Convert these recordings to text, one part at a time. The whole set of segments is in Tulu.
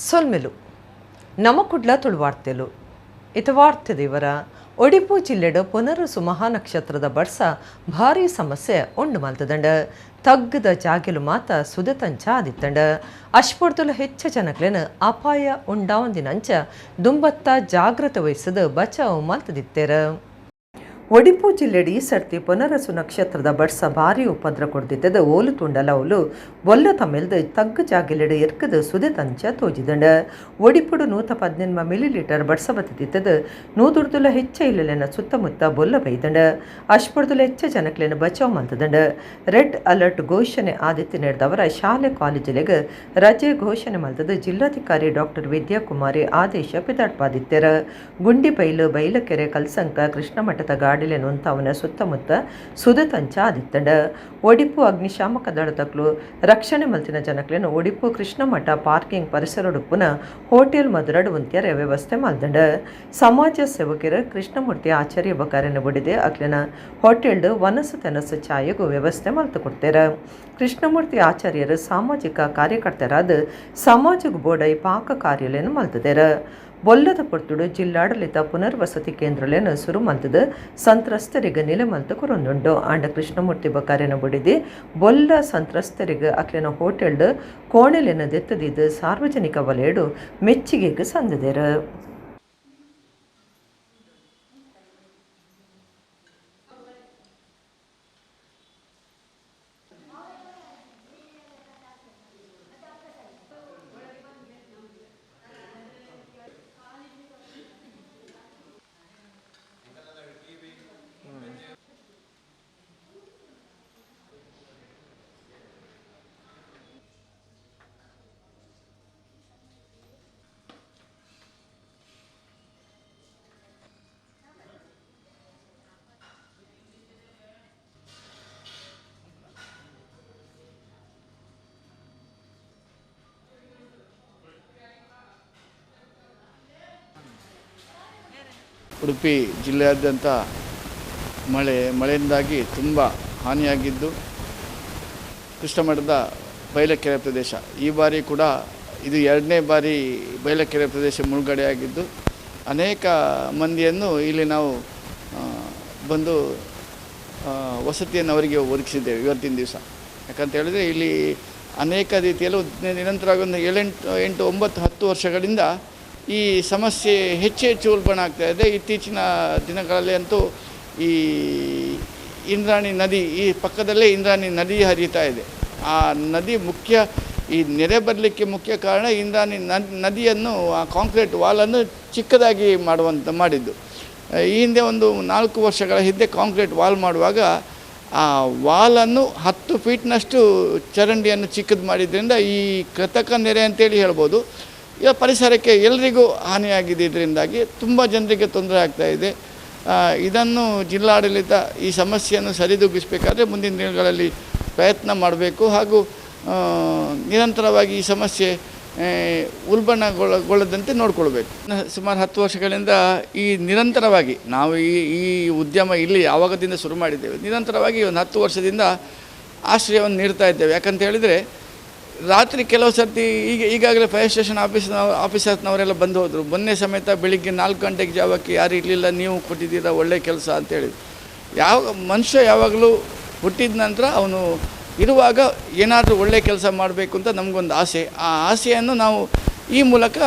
ಸೊಲ್ಮೆಲು ನಮ ಕುಡ್ಲ ತುಳುವಾರ್ತೆಲು ಇತ ವಾರ್ತೆ ದೇವರ ಒಡಿಪು ಜಿಲ್ಲೆಡ್ ಪುನರುಸು ಮಹಾನಕ್ಷತ್ರದ ಬರ್ಸ ಭಾರಿ ಸಮಸ್ಯೆ ಉಂಡು ಮಲ್ತದಂಡ. ತಗ್ಗದ ಜಾಗೆಲು ಮಾತ ಸುದೆತಂಚ ಆದಿತ್ತಂಡ. ಅಶ್ಪೊರ್ದುಲ ಹೆಚ್ಚ ಜನಕ್ಲೆನ ಅಪಾಯ ಉಂಡಾವಂದಿನಂಚ ದುಂಬತ್ತ ಜಾಗ್ರತೆ ವಹಿಸದು ಬಚಾವ್ ಮಲ್ತದಿತ್ತೇರು. ಒಡಿಪು ಜಿಲ್ಲೆಡ್ ಈ ಸರ್ತಿ ಪುನರಸು ನಕ್ಷತ್ರದ ಬರ್ಸ ಭಾರಿ ಉಪದ್ರ ಕೊಡ್ದಿತ್ತದ. ಓಲು ತುಂಡಲ ಓಲು ಬೊಲ್ಲ ತಮಿಳ್ದು ತಗ್ಗು ಜಾಗೆಲೆಡ್ ಎರ್ಕದ ಸುದೆತಂಚ ತೋಜಿದಂಡ. ಒಡಿಪುಡು 118 ಮಿಲಿಲೀಟರ್ ಬರ್ಸ ಬತ್ತಿತ್ತದ. 100ರ್ದುಲ ಹೆಚ್ಚ ಇಲ್ಲಲೆನ ಸುತ್ತಮುತ್ತ ಬೊಲ್ಲ ಬೈದಂಡ. ಅಶ್ಪೊರ್ದುಲ ಹೆಚ್ಚ ಜನಕ್ಲೆನ ಬಚಾವ್ ಮಲ್ತದಂಡ. ರೆಡ್ ಅಲರ್ಟ್ ಘೋಷಣೆ ಆದಿತ್ತಿನೆಡ್ದವರ ಶಾಲೆ ಕಾಲೇಜುಲೆಗ್ ರಜೆ ಘೋಷಣೆ ಮಲ್ತದ ಜಿಲ್ಲಾಧಿಕಾರಿ ಡಾಕ್ಟರ್ ವಿದ್ಯಾಕುಮಾರಿ ಆದೇಶ ಪಿದಾಡ್ಪಾದಿತ್ತೆರ್. ಗುಂಡಿಬೈಲು, ಬೈಲಕೆರೆ, ಕಲ್ಸಂಕ, ಕೃಷ್ಣಮಠದ ಗಾಡಿಲೆನ್ ಸುತ್ತಮುತ್ತ ಸುದೆತಂಚ ಆದಿತ್ತಂಡ. ಒಡಿಪು ಅಗ್ನಿಶಾಮಕ ದಳತಕ್ಲು ರಕ್ಷಣೆ ಮಲ್ತಿನ ಜನಕ್ಲೆನ್ ಒಡಿಪು ಕೃಷ್ಣಮಠ ಪಾರ್ಕಿಂಗ್ ಪರಿಸರಡುಪ್ಪುನ ಹೋಟೆಲ್ ಮಧುರಡ್ ಉಂತ್ಯರೆ ವ್ಯವಸ್ಥೆ ಮಲ್ದಂಡ. ಸಮಾಜ ಸೇವಕರು ಕೃಷ್ಣಮೂರ್ತಿ ಆಚಾರ್ಯ ಬಕಾರನ ಬುಡಿದೆ ಅಕ್ಲೆನ ಹೋಟೆಲ್ಡ್ ವನಸು ತೆನಸು ಚಾಯಗೂ ವ್ಯವಸ್ಥೆ ಮಲ್ತು ಕೊಡ್ತೇರ. ಕೃಷ್ಣಮೂರ್ತಿ ಆಚಾರ್ಯರು ಸಾಮಾಜಿಕ ಕಾರ್ಯಕರ್ತರಾದ ಸಮಾಜ ಬೋಡೈ ಪಾಕ ಕಾರ್ಯಲೇನು ಮಲ್ತದೇರ. ಬೊಲ್ಲದ ಪೊರ್ತುಡು ಜಿಲ್ಲಾಡಳಿತ ಪುನರ್ವಸತಿ ಕೇಂದ್ರಲೇನು ಸುರು ಮಲ್ತದು ಸಂತ್ರಸ್ತರಿಗೆ ನಿಲೆ ಮಲ್ತು ಕೊರೊಂದುಂಡು. ಆಂಡ ಕೃಷ್ಣಮೂರ್ತಿ ಬಕಾರಿನ ಬುಡಿದಿ ಬೊಲ್ಲ ಸಂತ್ರಸ್ತರಿಗೆ ಅಕ್ಲೆನ ಹೋಟೆಲ್ಡ್ ಕೋಣೆಲೆನ ದೆತ್ತದಿದ್ದು ಸಾರ್ವಜನಿಕ ವಲಯಡು ಮೆಚ್ಚಿಗೆಗೆ ಸಂದಿದೆರು. ಉಡುಪಿ ಜಿಲ್ಲೆಯಾದ್ಯಂತ ಮಳೆಯಿಂದಾಗಿ ತುಂಬ ಹಾನಿಯಾಗಿದ್ದು, ಕೃಷ್ಣಮಠದ ಬೈಲಕೆರೆ ಪ್ರದೇಶ ಈ ಬಾರಿ ಕೂಡ ಇದು ಎರಡನೇ ಬಾರಿ ಬೈಲಕೆರೆ ಪ್ರದೇಶ ಮುಳುಗಡೆಯಾಗಿದ್ದು, ಅನೇಕ ಮಂದಿಯನ್ನು ಇಲ್ಲಿ ನಾವು ಬಂದು ವಸತಿಯನ್ನು ಅವರಿಗೆ ಒದಗಿಸಿದ್ದೇವೆ ಇವತ್ತಿನ ದಿವಸ. ಯಾಕಂತ ಹೇಳಿದರೆ ಇಲ್ಲಿ ಅನೇಕ ರೀತಿಯಲ್ಲೂ ನಿರಂತರವಾಗಿ ಒಂದು 7, 8, 9, 10 ವರ್ಷಗಳಿಂದ ಈ ಸಮಸ್ಯೆ ಹೆಚ್ಚು ಹೆಚ್ಚು ಉಲ್ಬಣ ಆಗ್ತಾ ಇದೆ. ಇತ್ತೀಚಿನ ದಿನಗಳಲ್ಲಿ ಅಂತೂ ಈ ಇಂದ್ರಾಣಿ ನದಿ, ಈ ಪಕ್ಕದಲ್ಲೇ ಇಂದ್ರಾಣಿ ನದಿ ಹರಿತಾ ಇದೆ. ಆ ನದಿ ಮುಖ್ಯ, ಈ ನೆರೆ ಬರಲಿಕ್ಕೆ ಮುಖ್ಯ ಕಾರಣ ಇಂದ್ರಾಣಿ ನದಿಯನ್ನು, ಆ ಕಾಂಕ್ರೀಟ್ ವಾಲನ್ನು ಚಿಕ್ಕದಾಗಿ ಮಾಡಿದ್ದು. ಈ ಹಿಂದೆ ಒಂದು 4 ವರ್ಷಗಳ ಹಿಂದೆ ಕಾಂಕ್ರೀಟ್ ವಾಲ್ ಮಾಡುವಾಗ ಆ ವಾಲನ್ನು 10 ಫೀಟ್ನಷ್ಟು ಚರಂಡಿಯನ್ನು ಚಿಕ್ಕದು ಮಾಡಿದ್ದರಿಂದ ಈ ಕೃತಕ ನೆರೆ ಅಂತೇಳಿ ಹೇಳ್ಬೋದು. ಈಗ ಪರಿಸರಕ್ಕೆ ಎಲ್ರಿಗೂ ಹಾನಿಯಾಗಿದೆ. ಇದರಿಂದಾಗಿ ತುಂಬ ಜನರಿಗೆ ತೊಂದರೆ ಆಗ್ತಾಯಿದೆ. ಇದನ್ನು ಜಿಲ್ಲಾಡಳಿತ ಈ ಸಮಸ್ಯೆಯನ್ನು ಸರಿದೂಗಿಸಬೇಕಾದ್ರೆ ಮುಂದಿನ ದಿನಗಳಲ್ಲಿ ಪ್ರಯತ್ನ ಮಾಡಬೇಕು ಹಾಗೂ ನಿರಂತರವಾಗಿ ಈ ಸಮಸ್ಯೆ ಉಲ್ಬಣಗೊಳ್ಳದಂತೆ ನೋಡಿಕೊಳ್ಬೇಕು. ಸುಮಾರು 10 ವರ್ಷಗಳಿಂದ ಈ ನಿರಂತರವಾಗಿ ನಾವು ಈ ಉದ್ಯಮ ಇಲ್ಲಿ ಯಾವಾಗದಿಂದ ಶುರು ಮಾಡಿದ್ದೇವೆ, ನಿರಂತರವಾಗಿ ಒಂದು 10 ವರ್ಷದಿಂದ ಆಶ್ರಯವನ್ನು ನೀಡ್ತಾ ಇದ್ದೇವೆ. ಯಾಕಂತ ಹೇಳಿದರೆ ರಾತ್ರಿ ಕೆಲವು ಸರ್ತಿ ಈಗಾಗಲೇ ಫೈರ್ ಸ್ಟೇಷನ್ ಆಫೀಸರ್ನವರೆಲ್ಲ ಬಂದು ಹೋದರು. ಮೊನ್ನೆ ಸಮೇತ ಬೆಳಿಗ್ಗೆ 4 ಗಂಟೆಗೆ ಜಾವಕ್ಕೆ ಯಾರು ಇರಲಿಲ್ಲ, ನೀವು ಕೊಟ್ಟಿದ್ದೀರಾ ಒಳ್ಳೆಯ ಕೆಲಸ ಅಂತೇಳಿ. ಯಾವ ಮನುಷ್ಯ ಯಾವಾಗಲೂ ಹುಟ್ಟಿದ ನಂತರ ಅವನು ಇರುವಾಗ ಏನಾದರೂ ಒಳ್ಳೆಯ ಕೆಲಸ ಮಾಡಬೇಕು ಅಂತ ನಮಗೊಂದು ಆಸೆ. ಆ ಆಸೆಯನ್ನು ನಾವು ಈ ಮೂಲಕ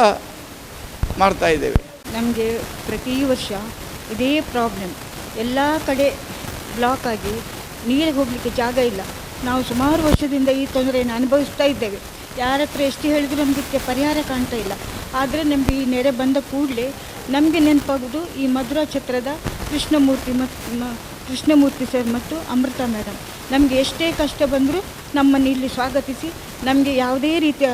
ಮಾಡ್ತಾಯಿದ್ದೇವೆ. ನಮಗೆ ಪ್ರತಿ ವರ್ಷ ಇದೇ ಪ್ರಾಬ್ಲಮ್, ಎಲ್ಲ ಕಡೆ ಬ್ಲಾಕ್ ಆಗಿ ನೀರು ಹೋಗಲಿಕ್ಕೆ ಜಾಗ ಇಲ್ಲ. ನಾವು ಸುಮಾರು ವರ್ಷದಿಂದ ಈ ತೊಂದರೆಯನ್ನು ಅನುಭವಿಸ್ತಾ ಇದ್ದೇವೆ. ಯಾರ ಹತ್ರ ಎಷ್ಟು ಹೇಳಿದರೂ ನಮಗೆ ಇದಕ್ಕೆ ಪರಿಹಾರ ಕಾಣ್ತಾ ಇಲ್ಲ. ಆದರೆ ನಮಗೆ ಈ ನೆರೆ ಬಂದ ಕೂಡಲೇ ನಮಗೆ ನೆನಪಾಗೋದು ಈ ಮಧುರಾ ಛತ್ರದ ಕೃಷ್ಣಮೂರ್ತಿ ಸರ್ ಮತ್ತು ಅಮೃತ ಮೇಡಮ್. ನಮಗೆ ಎಷ್ಟೇ ಕಷ್ಟ ಬಂದರೂ ನಮ್ಮನ್ನು ಇಲ್ಲಿ ಸ್ವಾಗತಿಸಿ ನಮಗೆ ಯಾವುದೇ ರೀತಿಯ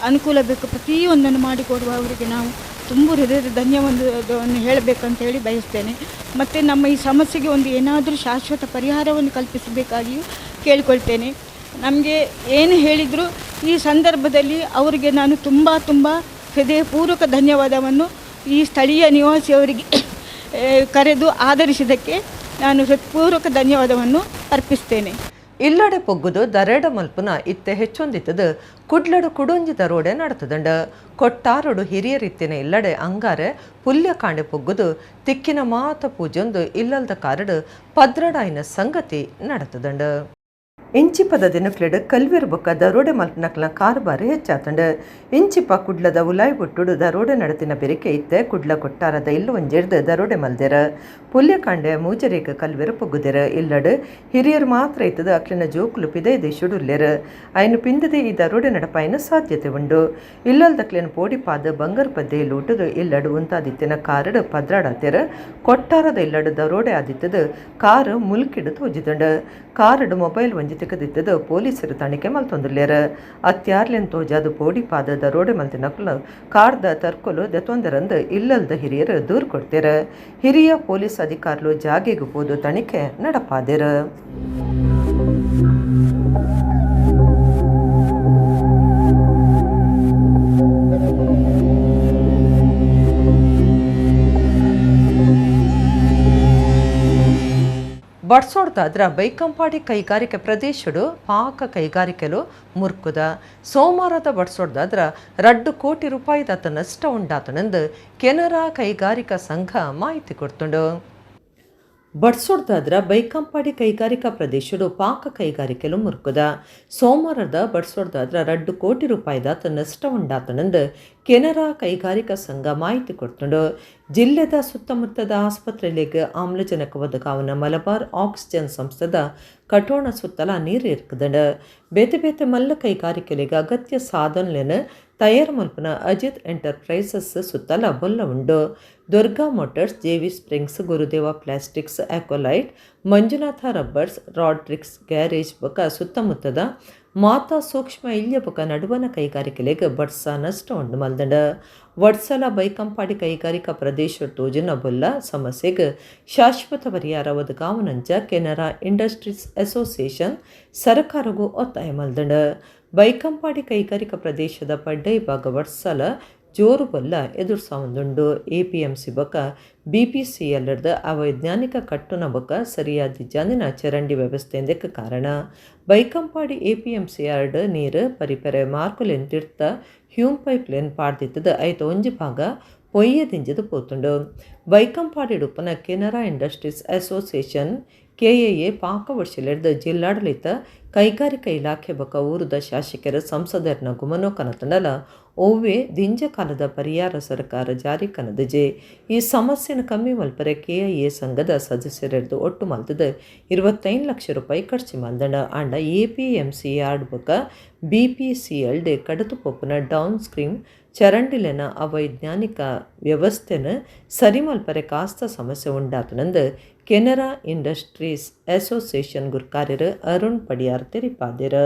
ಅನುಕೂಲ ಬೇಕು ಪ್ರತಿಯೊಂದನ್ನು ಮಾಡಿಕೊಡುವ ಅವರಿಗೆ ನಾವು ತುಂಬ ಹೃದಯದ ಧನ್ಯವಾದವನ್ನು ಹೇಳಬೇಕಂತ ಹೇಳಿ ಬಯಸ್ತೇನೆ. ಮತ್ತು ನಮ್ಮ ಈ ಸಮಸ್ಯೆಗೆ ಒಂದು ಏನಾದರೂ ಶಾಶ್ವತ ಪರಿಹಾರವನ್ನು ಕಲ್ಪಿಸಬೇಕಾಗಿಯೂ ಕೇಳಿಕೊಳ್ತೇನೆ. ನಮಗೆ ಏನು ಹೇಳಿದರೂ ಈ ಸಂದರ್ಭದಲ್ಲಿ ಅವರಿಗೆ ನಾನು ತುಂಬ ತುಂಬ ಹೃದಯಪೂರ್ವಕ ಧನ್ಯವಾದವನ್ನು ಈ ಸ್ಥಳೀಯ ನಿವಾಸಿಯವರಿಗೆ ಕರೆದು ಆದರಿಸಿದ್ದಕ್ಕೆ ನಾನು ಹೃತ್ಪೂರ್ವಕ ಧನ್ಯವಾದವನ್ನು ಅರ್ಪಿಸ್ತೇನೆ. ಇಲ್ಲಡೆ ಪೊಗ್ಗುದು ದರೇಡ ಮಲ್ಪುನ ಇತ್ತೆ ಹೆಚ್ಚೊಂದಿತ್ತದು ಕುಡ್ಲಡು ಕುಡೊಂಜಿ ದರೋಡೆ ನಡತದಂಡ. ಕೊಟ್ಟಾರೊಡು ಹಿರಿಯರಿತ್ತಿನ ಇಲ್ಲಡೆ ಅಂಗಾರೆ ಪುಲ್ಯ ಕಾಂಡೆ ಪೊಗ್ಗುದು ತಿಕ್ಕಿನ ಮಾತ ಪೂಜೊಂದು ಇಲ್ಲಲ್ದ ಕಾರಡು ಪದ್ರಡಾಯಿನ ಸಂಗತಿ ನಡತದಂಡ. ಇಂಚಿಪದ ದಿನಕ್ಲೆಡ್ ಕಲ್ವೆರ್ ಬೊಕ್ಕ ದರೋಡೆ ಮಲ್ಪನಕ್ಲ ಕಾರ್ಬಾರ್ ಹೆಚ್ಚಾತಂಡ್. ಇಂಚಿಪ ಕುಡ್ಲದ ಉಲಾಯ್ ಬೊಟ್ಟುಡು ದರೋಡೆ ನಡತಿನ ಬೆರಿಕೆ ಇತ್ತೆ ಕುಡ್ಲ ಕೊಟ್ಟಾರದ ಇಲ್ಲು ಒಂಜೆರ್ದ್ ದರೋಡೆ ಮಲ್ದೆರ್. ಪುಲ್ಯಕಾಂಡೆ ಮೂಜರೇಗ್ ಕಲ್ವೆರ್ ಪೊಗ್ಗುದೆರ್. ಇಲ್ಲಡ್ ಹಿರಿಯರ್ ಮಾತ್ರ ಇತ್ತದ ಅಕ್ಲಿನ ಜೋಕುಲು ಪಿದೈ ದೇಶುಡುಲ್ಲೆರ್. ಅಯ್ನ ಪಿಂದದೆ ಈ ದರೋಡೆ ನಡಪಾಯಿನ ಸಾಧ್ಯತೆ ಉಂಡು. ಇಲ್ಲಲ್ದಕ್ಲೆನ್ ಪೋಡಿಪಾದ ಬಂಗಾರ್ ಪದ್ದೆ ಲೂಟುದು ಇಲ್ಲಡ್ ಉಂತಾದಿತ್ತಿನ ಕಾರಡ್ ಪದ್ರಾಡಾತೆರ್. ಕೊಟ್ಟಾರದ ಇಲ್ಲಡ್ ದರೋಡೆ ಆದಿತ್ತದ ಕಾರ್ ಮುಲ್ಕಿಡ್ ತೋಜಿದಂಡ್. ಕಾರಡ್ ಮೊಬೈಲ್ ಒಂಜಿ ತಿಕ್ಕದಿತ್ತದು ಪೊಲೀಸರು ತನಿಖೆ ಮಲ್ತೊಂದುಲ್ಲೆರ್. ಅತ್ಯಾರ್ಲೆನ್ ತೋಜಾದು ಪೋಡಿಪಾದ ದರೋಡೆ ಮಲ್ತಿನಕುಲು ಕಾರ್ದ ತರ್ಕೊಲು ದೆತೊಂದೆರಂದು ಇಲ್ಲಲ್ದ ಹಿರಿಯರು ದೂರು ಕೊಡ್ತೇರು. ಹಿರಿಯ ಪೊಲೀಸ್ ಅಧಿಕಾರಿಲು ಜಾಗೆಗೆ ಪೋದು ತನಿಖೆ ನಡಪಾದೆರು. ಬಡ್ಸೋಡ್ದಾದ್ರ ಬೈಕಂಪಾಡಿ ಕೈಗಾರಿಕೆ ಪ್ರದೇಶಡು ಪಾಕ ಕೈಗಾರಿಕೆಲು ಮುರ್ಕುದ. ಸೋಮವಾರದ ಬಡ್ಸೋಡ್ದಾದ್ರ 2 ಕೋಟಿ ರೂಪಾಯಿದಾತ ನಷ್ಟ ಉಂಡಾತನೆಂದು ಕೆನರಾ ಕೈಗಾರಿಕಾ ಸಂಘ ಮಾಹಿತಿ ಕೊಡ್ತುಂಡು. ಬಡ್ಸೋಡ್ದಾದ್ರ ಬೈಕಂಪಾಡಿ ಕೈಗಾರಿಕಾ ಪ್ರದೇಶಡು ಪಾಕ ಕೈಗಾರಿಕೆಲು ಮುರ್ಕುದ. ಸೋಮವಾರದ ಬಡ್ಸೋಡ್ದಾದ್ರ 2 ಕೋಟಿ ರೂಪಾಯಿದಾತ ನಷ್ಟ ಉಂಡಾತನೆಂದು ಕೆನರಾ ಕೈಗಾರಿಕಾ ಸಂಘ ಮಾಹಿತಿ ಕೊಡ್ತುಂಡು. ಜಿಲ್ಲೆದ ಸುತ್ತಮುತ್ತದ ಆಸ್ಪತ್ರೆಗಳಿಗೆ ಆಮ್ಲಜನಕ ಒದಗಾವನ ಮಲಬಾರ್ ಆಕ್ಸಿಜನ್ ಸಂಸ್ಥೆದ ಕಟೋಣ ಸುತ್ತಲ ನೀರು ಇರ್ಕದಂಡು. ಬೇತೆ ಬೇತೆ ಮಲ್ಲ ಕೈಗಾರಿಕೆಗಳಿಗೆ ಅಗತ್ಯ ಸಾಧನಲೆನ್ ತಯಾರು ಮಲ್ಪುನ ಅಜಿತ್ ಎಂಟರ್ಪ್ರೈಸಸ್ ಸುತ್ತಲ ಬೊಲ್ಲ ಉಂಡು. Durga motors, JV springs, Gurudeva plastics, Aqualite, Manjunatha rubbers, Rodrigues garage ಬೊಕ ಸುತ್ತಮುತ್ತದ ಮಾತಾ ಸೂಕ್ಷ್ಮ ಇಲ್ಯ ಬೊಕ ನಡುವನ ಕೈಗಾರಿಕೆಲೆಗ್ ಬಡ್ಸ ನಷ್ಟ ಉಂಡು ಮಲ್ದಂಡ. ವಡ್ಸಲ ಬೈಕಂಪಾಡಿ ಕೈಗಾರಿಕಾ ಪ್ರದೇಶ ತೋಜಿನ ಬೊಲ್ಲ ಸಮಸ್ಯೆಗೆ ಶಾಶ್ವತ ಪರಿಹಾರ ಒದಗಾವನಂಚ ಕೆನರಾ ಇಂಡಸ್ಟ್ರೀಸ್ ಅಸೋಸಿಯೇಷನ್ ಸರ್ಕಾರಗೂ ಒತ್ತಾಯ ಮಲ್ದಂಡ. ಬೈಕಂಪಾಡಿ ಕೈಗಾರಿಕಾ ಪ್ರದೇಶದ ಪಡ್ಡೈ ಭಾಗ ವಡ್ಸಲ ಜೋರು ಬೊಲ್ಲ ಎದುರ್ಸಾವೊಂದುಂಡು. ಎಪಿಎಂಸಿ ಬೊಕ ಬಿಪಿಸಿಎಲ್ ಅವೈಜ್ಞಾನಿಕ ಕಟ್ಟುನ ಬೊಕ ಸರಿಯಾದ ಜಾನಿನ ಚರಂಡಿ ವ್ಯವಸ್ಥೆಂದಕ್ಕೆ ಕಾರಣ. ಬೈಕಂಪಾಡಿ ಎಪಿಎಂಸಿ ಯಾರ್ಡ್ ನೀರು ಪರಿಪರೆ ಮಾರ್ಕುಲೆನ್ ತಿರ್ತ ಹ್ಯೂಮ್ ಪೈಪ್ ಲೈನ್ ಪಾಡ್ದಿತ್ತದ ಐತ ಒಂಜಿ ಭಾಗ ಪೊಯ್ಯದಿಂಜದು ಪೋತುಂಡು. ಬೈಕಂಪಾಡಿ ಉಪ್ಪನ ಕೆನರಾ ಇಂಡಸ್ಟ್ರೀಸ್ ಅಸೋಸಿಯೇಷನ್ ಕೆಎಎ ಪಾಕ ವರ್ಷಲೆಡ್ದ್ ಜಿಲ್ಲಾಡಳಿತ ಕೈಗಾರಿಕಾ ಇಲಾಖೆ ಬೊಕ ಊರುದ ಶಾಸಕರ ಸಂಸದರನ ಗುಮನೋ ಕನತಂಡಲ ಒವ್ವೆ ದಿಂಜ ಕಾಲದ ಪರಿಹಾರ ಸರ್ಕಾರ ಜಾರಿ ಕನದಜೆ. ಈ ಸಮಸ್ಯೆನ ಕಮ್ಮಿ ಮಲ್ಪರೆ ಕೆಐಎ ಸಂಘದ ಸದಸ್ಯರೆಡ್ದು ಒಟ್ಟು ಮಲ್ತದ 25 ಲಕ್ಷ ರೂಪಾಯಿ ಖರ್ಚು ಮಲ್ದಂಡ. ಆಂಡ ಎಪಿಎಂಸಿ ಯಾರ್ಡ್ ಬೊಕ ಬಿಪಿಸಿಎಲ್ ಡೆ ಕಡತು ಪೋಪುನ ಡೌನ್ ಸ್ಟ್ರೀಮ್ ಚರಂಡಿಲೆನ ಅವೈಜ್ಞಾನಿಕ ವ್ಯವಸ್ಥೆನ ಸರಿ ಮಲ್ಪರೆ ಕಾಸ್ತ ಸಮಸ್ಯೆ ಉಂಡಾತನಂದು ಕೆನರಾ ಇಂಡಸ್ಟ್ರೀಸ್ ಅಸೋಸಿಯೇಷನ್ ಗುರ್ಕಾರ್ಯರು ಅರುಣ್ ಪಡಿಯಾರ್ ತೆರಿಪಾದೆರು.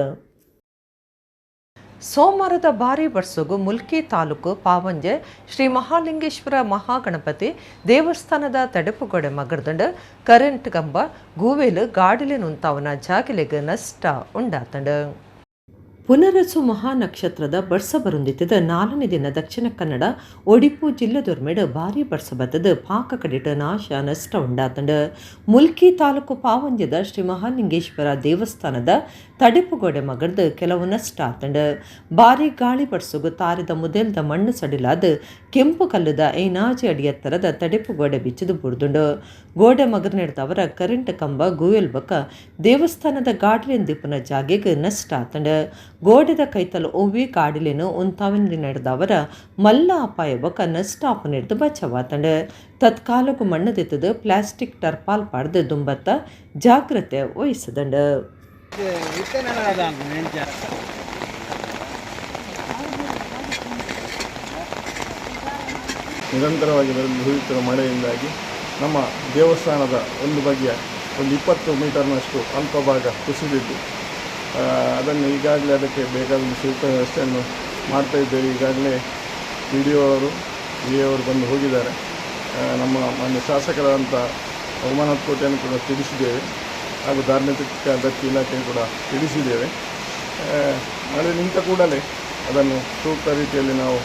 ಸೋಮವಾರದ ಭಾರೀ ಬರ್ಸಗು ಮುಲ್ಕಿ ತಾಲೂಕು ಪಾವಂಜೆ ಶ್ರೀ ಮಹಾಲಿಂಗೇಶ್ವರ ಮಹಾಗಣಪತಿ ದೇವಸ್ಥಾನದ ತಡೆಪುಗೋಡೆ ಮಗರ್ದಂಡ ಕರೆಂಟ್ ಕಂಬ ಗೂವೇಲು ಗಾಡಿಲೆ ನುಂತಾವನ ಜಾಗಿಲೆಗ್ ನಷ್ಟ ಉಂಡಾತಂಡ. ಪುನರಸು ಮಹಾನಕ್ಷತ್ರದ ಬರ್ಸ ಬರುಂದಿತ್ತದ 4ನೇ ದಿನ ದಕ್ಷಿಣ ಕನ್ನಡ ಒಡಿಪು ಜಿಲ್ಲೆದೊರ್ಮೆಡ್ ಭಾರೀ ಬರ್ಸ ಬತ್ತದ ಪಾಕ ಕಡಿಟ ನಾಶ ನಷ್ಟ ಉಂಡಾತಂಡ. ಮುಲ್ಕಿ ತಾಲೂಕು ಪಾವಂಜದ ಶ್ರೀ ಮಹಾಲಿಂಗೇಶ್ವರ ದೇವಸ್ಥಾನದ ತಡೆಪುಗೋಡೆ ಮಗರ್ದು ಕೆಲವು ನಷ್ಟ ಆತಂಡ. ಭಾರೀ ಗಾಳಿ ಬರ್ಸುಗು ತಾರಿದ ಮುದೆಲ್ದ ಮಣ್ಣು ಸಡಿಲಾದ ಕೆಂಪು ಕಲ್ಲದ ಐನಾಜಿ ಅಡಿ ಎತ್ತರದ ತಡೆಪುಗೋಡೆ ಬಿಚ್ಚದು ಬುಡ್ದುಂಡು. ಗೋಡೆ ಮಗರ್ನೆಡ್ದವರ ಕರೆಂಟ್ ಕಂಬ ಗೂವೆಲ್ ಬೊಕ ದೇವಸ್ಥಾನದ ಗಾಡಿಲೆನ್ ದಿಪ್ಪುನ ಜಾಗೆಗ್ ನಷ್ಟ ಆತಂಡ. ಗೋಡೆದ ಕೈತಲ್ ಒವ್ವೆ ಗಾಡಿಲೇನು ಉಂತಾವಿನ ನಡೆದವರ ಮಲ್ಲ ಅಪಾಯ ಬೊಕ ನಷ್ಟ ಆಪನೆಡ್ದು ಬಚ್ಚವಾತಂಡ. ತತ್ಕಾಲಕ್ಕೂ ಮಣ್ಣದಿತ್ತದು ಪ್ಲಾಸ್ಟಿಕ್ ಟರ್ಪಾಲ್ ಪಾಡ್ದು ದುಂಬತ್ತ ಜಾಗ್ರತೆ ವಹಿಸದಂಡ. ನಿರಂತರವಾಗಿ ಸುರಿಯುತ್ತಿರುವ ಮಳೆಯಿಂದಾಗಿ ನಮ್ಮ ದೇವಸ್ಥಾನದ ಒಂದು ಬಗೆಯ ಒಂದು 20 ಮೀಟರ್ನಷ್ಟು ಅಲ್ಪ ಭಾಗ ಕುಸಿದಿದ್ದು, ಅದನ್ನು ಈಗಾಗಲೇ ಅದಕ್ಕೆ ಬೇಕಾದ ಸೂಕ್ತ ವ್ಯವಸ್ಥೆಯನ್ನು ಮಾಡ್ತಾ ಇದ್ದೇವೆ. ಈಗಾಗಲೇ ಪಿ ಡಿ ಒ ಅವರು, ವಿ ಎ ಅವರು ಬಂದು ಹೋಗಿದ್ದಾರೆ. ನಮ್ಮ ಮಾನ್ಯ ಶಾಸಕರಾದಂಥ ಉಮಾನಾಥ್ ಕೋಟೆಯನ್ನು ಕೂಡ ತಿಳಿಸಿದ್ದೇವೆ ಹಾಗೂ ಧಾರ್ಮಿಕ ದತ್ತಿ ಇಲಾಖೆ ಕೂಡ ತಿಳಿಸಿದ್ದೇವೆ. ಮಳೆ ನಿಂತ ಕೂಡಲೇ ಅದನ್ನು ಸೂಕ್ತ ರೀತಿಯಲ್ಲಿ ನಾವು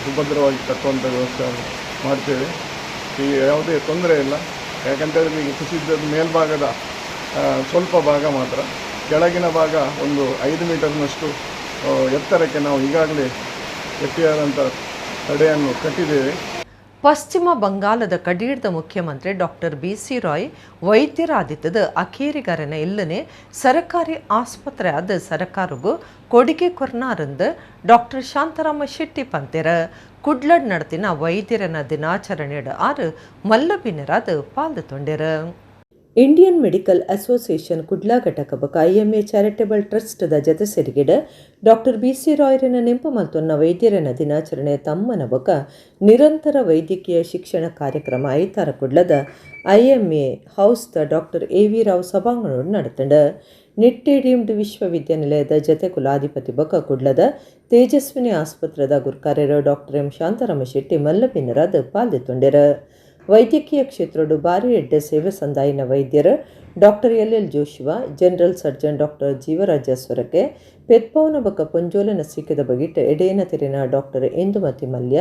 ಸುಭದ್ರವಾಗಿ ಕಟ್ಟುವಂಥ ವ್ಯವಸ್ಥೆಯನ್ನು ಮಾಡ್ತೇವೆ. ಈಗ ಯಾವುದೇ ತೊಂದರೆ ಇಲ್ಲ. ಯಾಕಂತೇಳಿದ್ರೆ ಈಗ ಕುಸಿದ ಮೇಲ್ಭಾಗದ ಸ್ವಲ್ಪ ಭಾಗ ಮಾತ್ರ. ಕೆಳಗಿನ ಭಾಗ ಒಂದು 5 ಮೀಟರ್ನಷ್ಟು ಎತ್ತರಕ್ಕೆ ನಾವು ಈಗಾಗಲೇ ಗಟ್ಟಿಯಾದಂಥ ತಡೆಯನ್ನು ಕಟ್ಟಿದ್ದೇವೆ. ಪಶ್ಚಿಮ ಬಂಗಾಲದ ಕಡೀರ್ದ ಮುಖ್ಯಮಂತ್ರಿ doctor B C Roy ವೈದ್ಯರಾದಿತ್ತದ ಅಖೇರಿಗರನ ಇಲ್ಲನೆ ಸರಕಾರಿ ಆಸ್ಪತ್ರೆ ಆದ ಸರಕಾರಗೂ ಕೊಡುಗೆ ಕೊರ್ನಾರಂದು ಡಾಕ್ಟರ್ ಶಾಂತಾರಾಮ ಶೆಟ್ಟಿ ಪಂತೆರ. ಕುಡ್ಲಡ್ ನಡತಿನ ವೈದ್ಯರನ ದಿನಾಚರಣೆಡ್ ಆರು ಮಲ್ಲಬಿನರಾದ ಪಾಲ್ದು ತೊಂಡೆರ. Indian medical association Kudla ಘಟಕ ಬೊಕ ಐಎಂಎ ಚಾರಿಟೇಬಲ್ ಟ್ರಸ್ಟ್ದ ಜತೆ ಸೇರಿಗೆಡ್ doctor B C ರಾಯರನ ನೆಂಪು ಮಲ್ತೊನ್ನ ವೈದ್ಯರನ ದಿನಾಚರಣೆ ತಮ್ಮನ ಬೊಕ ನಿರಂತರ ವೈದ್ಯಕೀಯ ಶಿಕ್ಷಣ ಕಾರ್ಯಕ್ರಮ ಐತಾರ ಕುಡ್ಲದ ಐಎಂಎ ಹೌಸ್ದ doctor A V Rao ಸಭಾಂಗಣೋಡು ನಡತಂಡ. ನಿಟ್ಟೆ deemed ವಿಶ್ವವಿದ್ಯಾನಿಲಯದ ಜತೆ ಕುಲಾಧಿಪತಿ ಬೊಕ ಕುಡ್ಲದ ತೇಜಸ್ವಿನಿ ಆಸ್ಪತ್ರೆದ ಗುರ್ಕಾರ್ಯರು ಡಾಕ್ಟರ್ ಎಂ ಶಾಂತಾರಾಮ ಶೆಟ್ಟಿ ಮಲ್ಲಬಿನ್ನರಾದ ಪಾಲ್ದೆತ್ತೊಂಡೆರ್. ವೈದ್ಯಕೀಯ ಕ್ಷೇತ್ರಡು ಬಾರಿ ಎಡ್ಡೆ ಸೇವೆ ಸಂದಾಯಿನ ವೈದ್ಯರು doctor L L Joshua, general surgeon doctor Jeevaraja Sorake, ಪೆತ್ಪೌನ ಬೊಕ ಪೊಂಜೋಲನ ಸೀಕೆದ ಬಗಿಟ್ ಎಡೇನ ತೆರಿನ ಡಾಕ್ಟರ್ ಇಂದುಮತಿ ಮಲ್ಯ,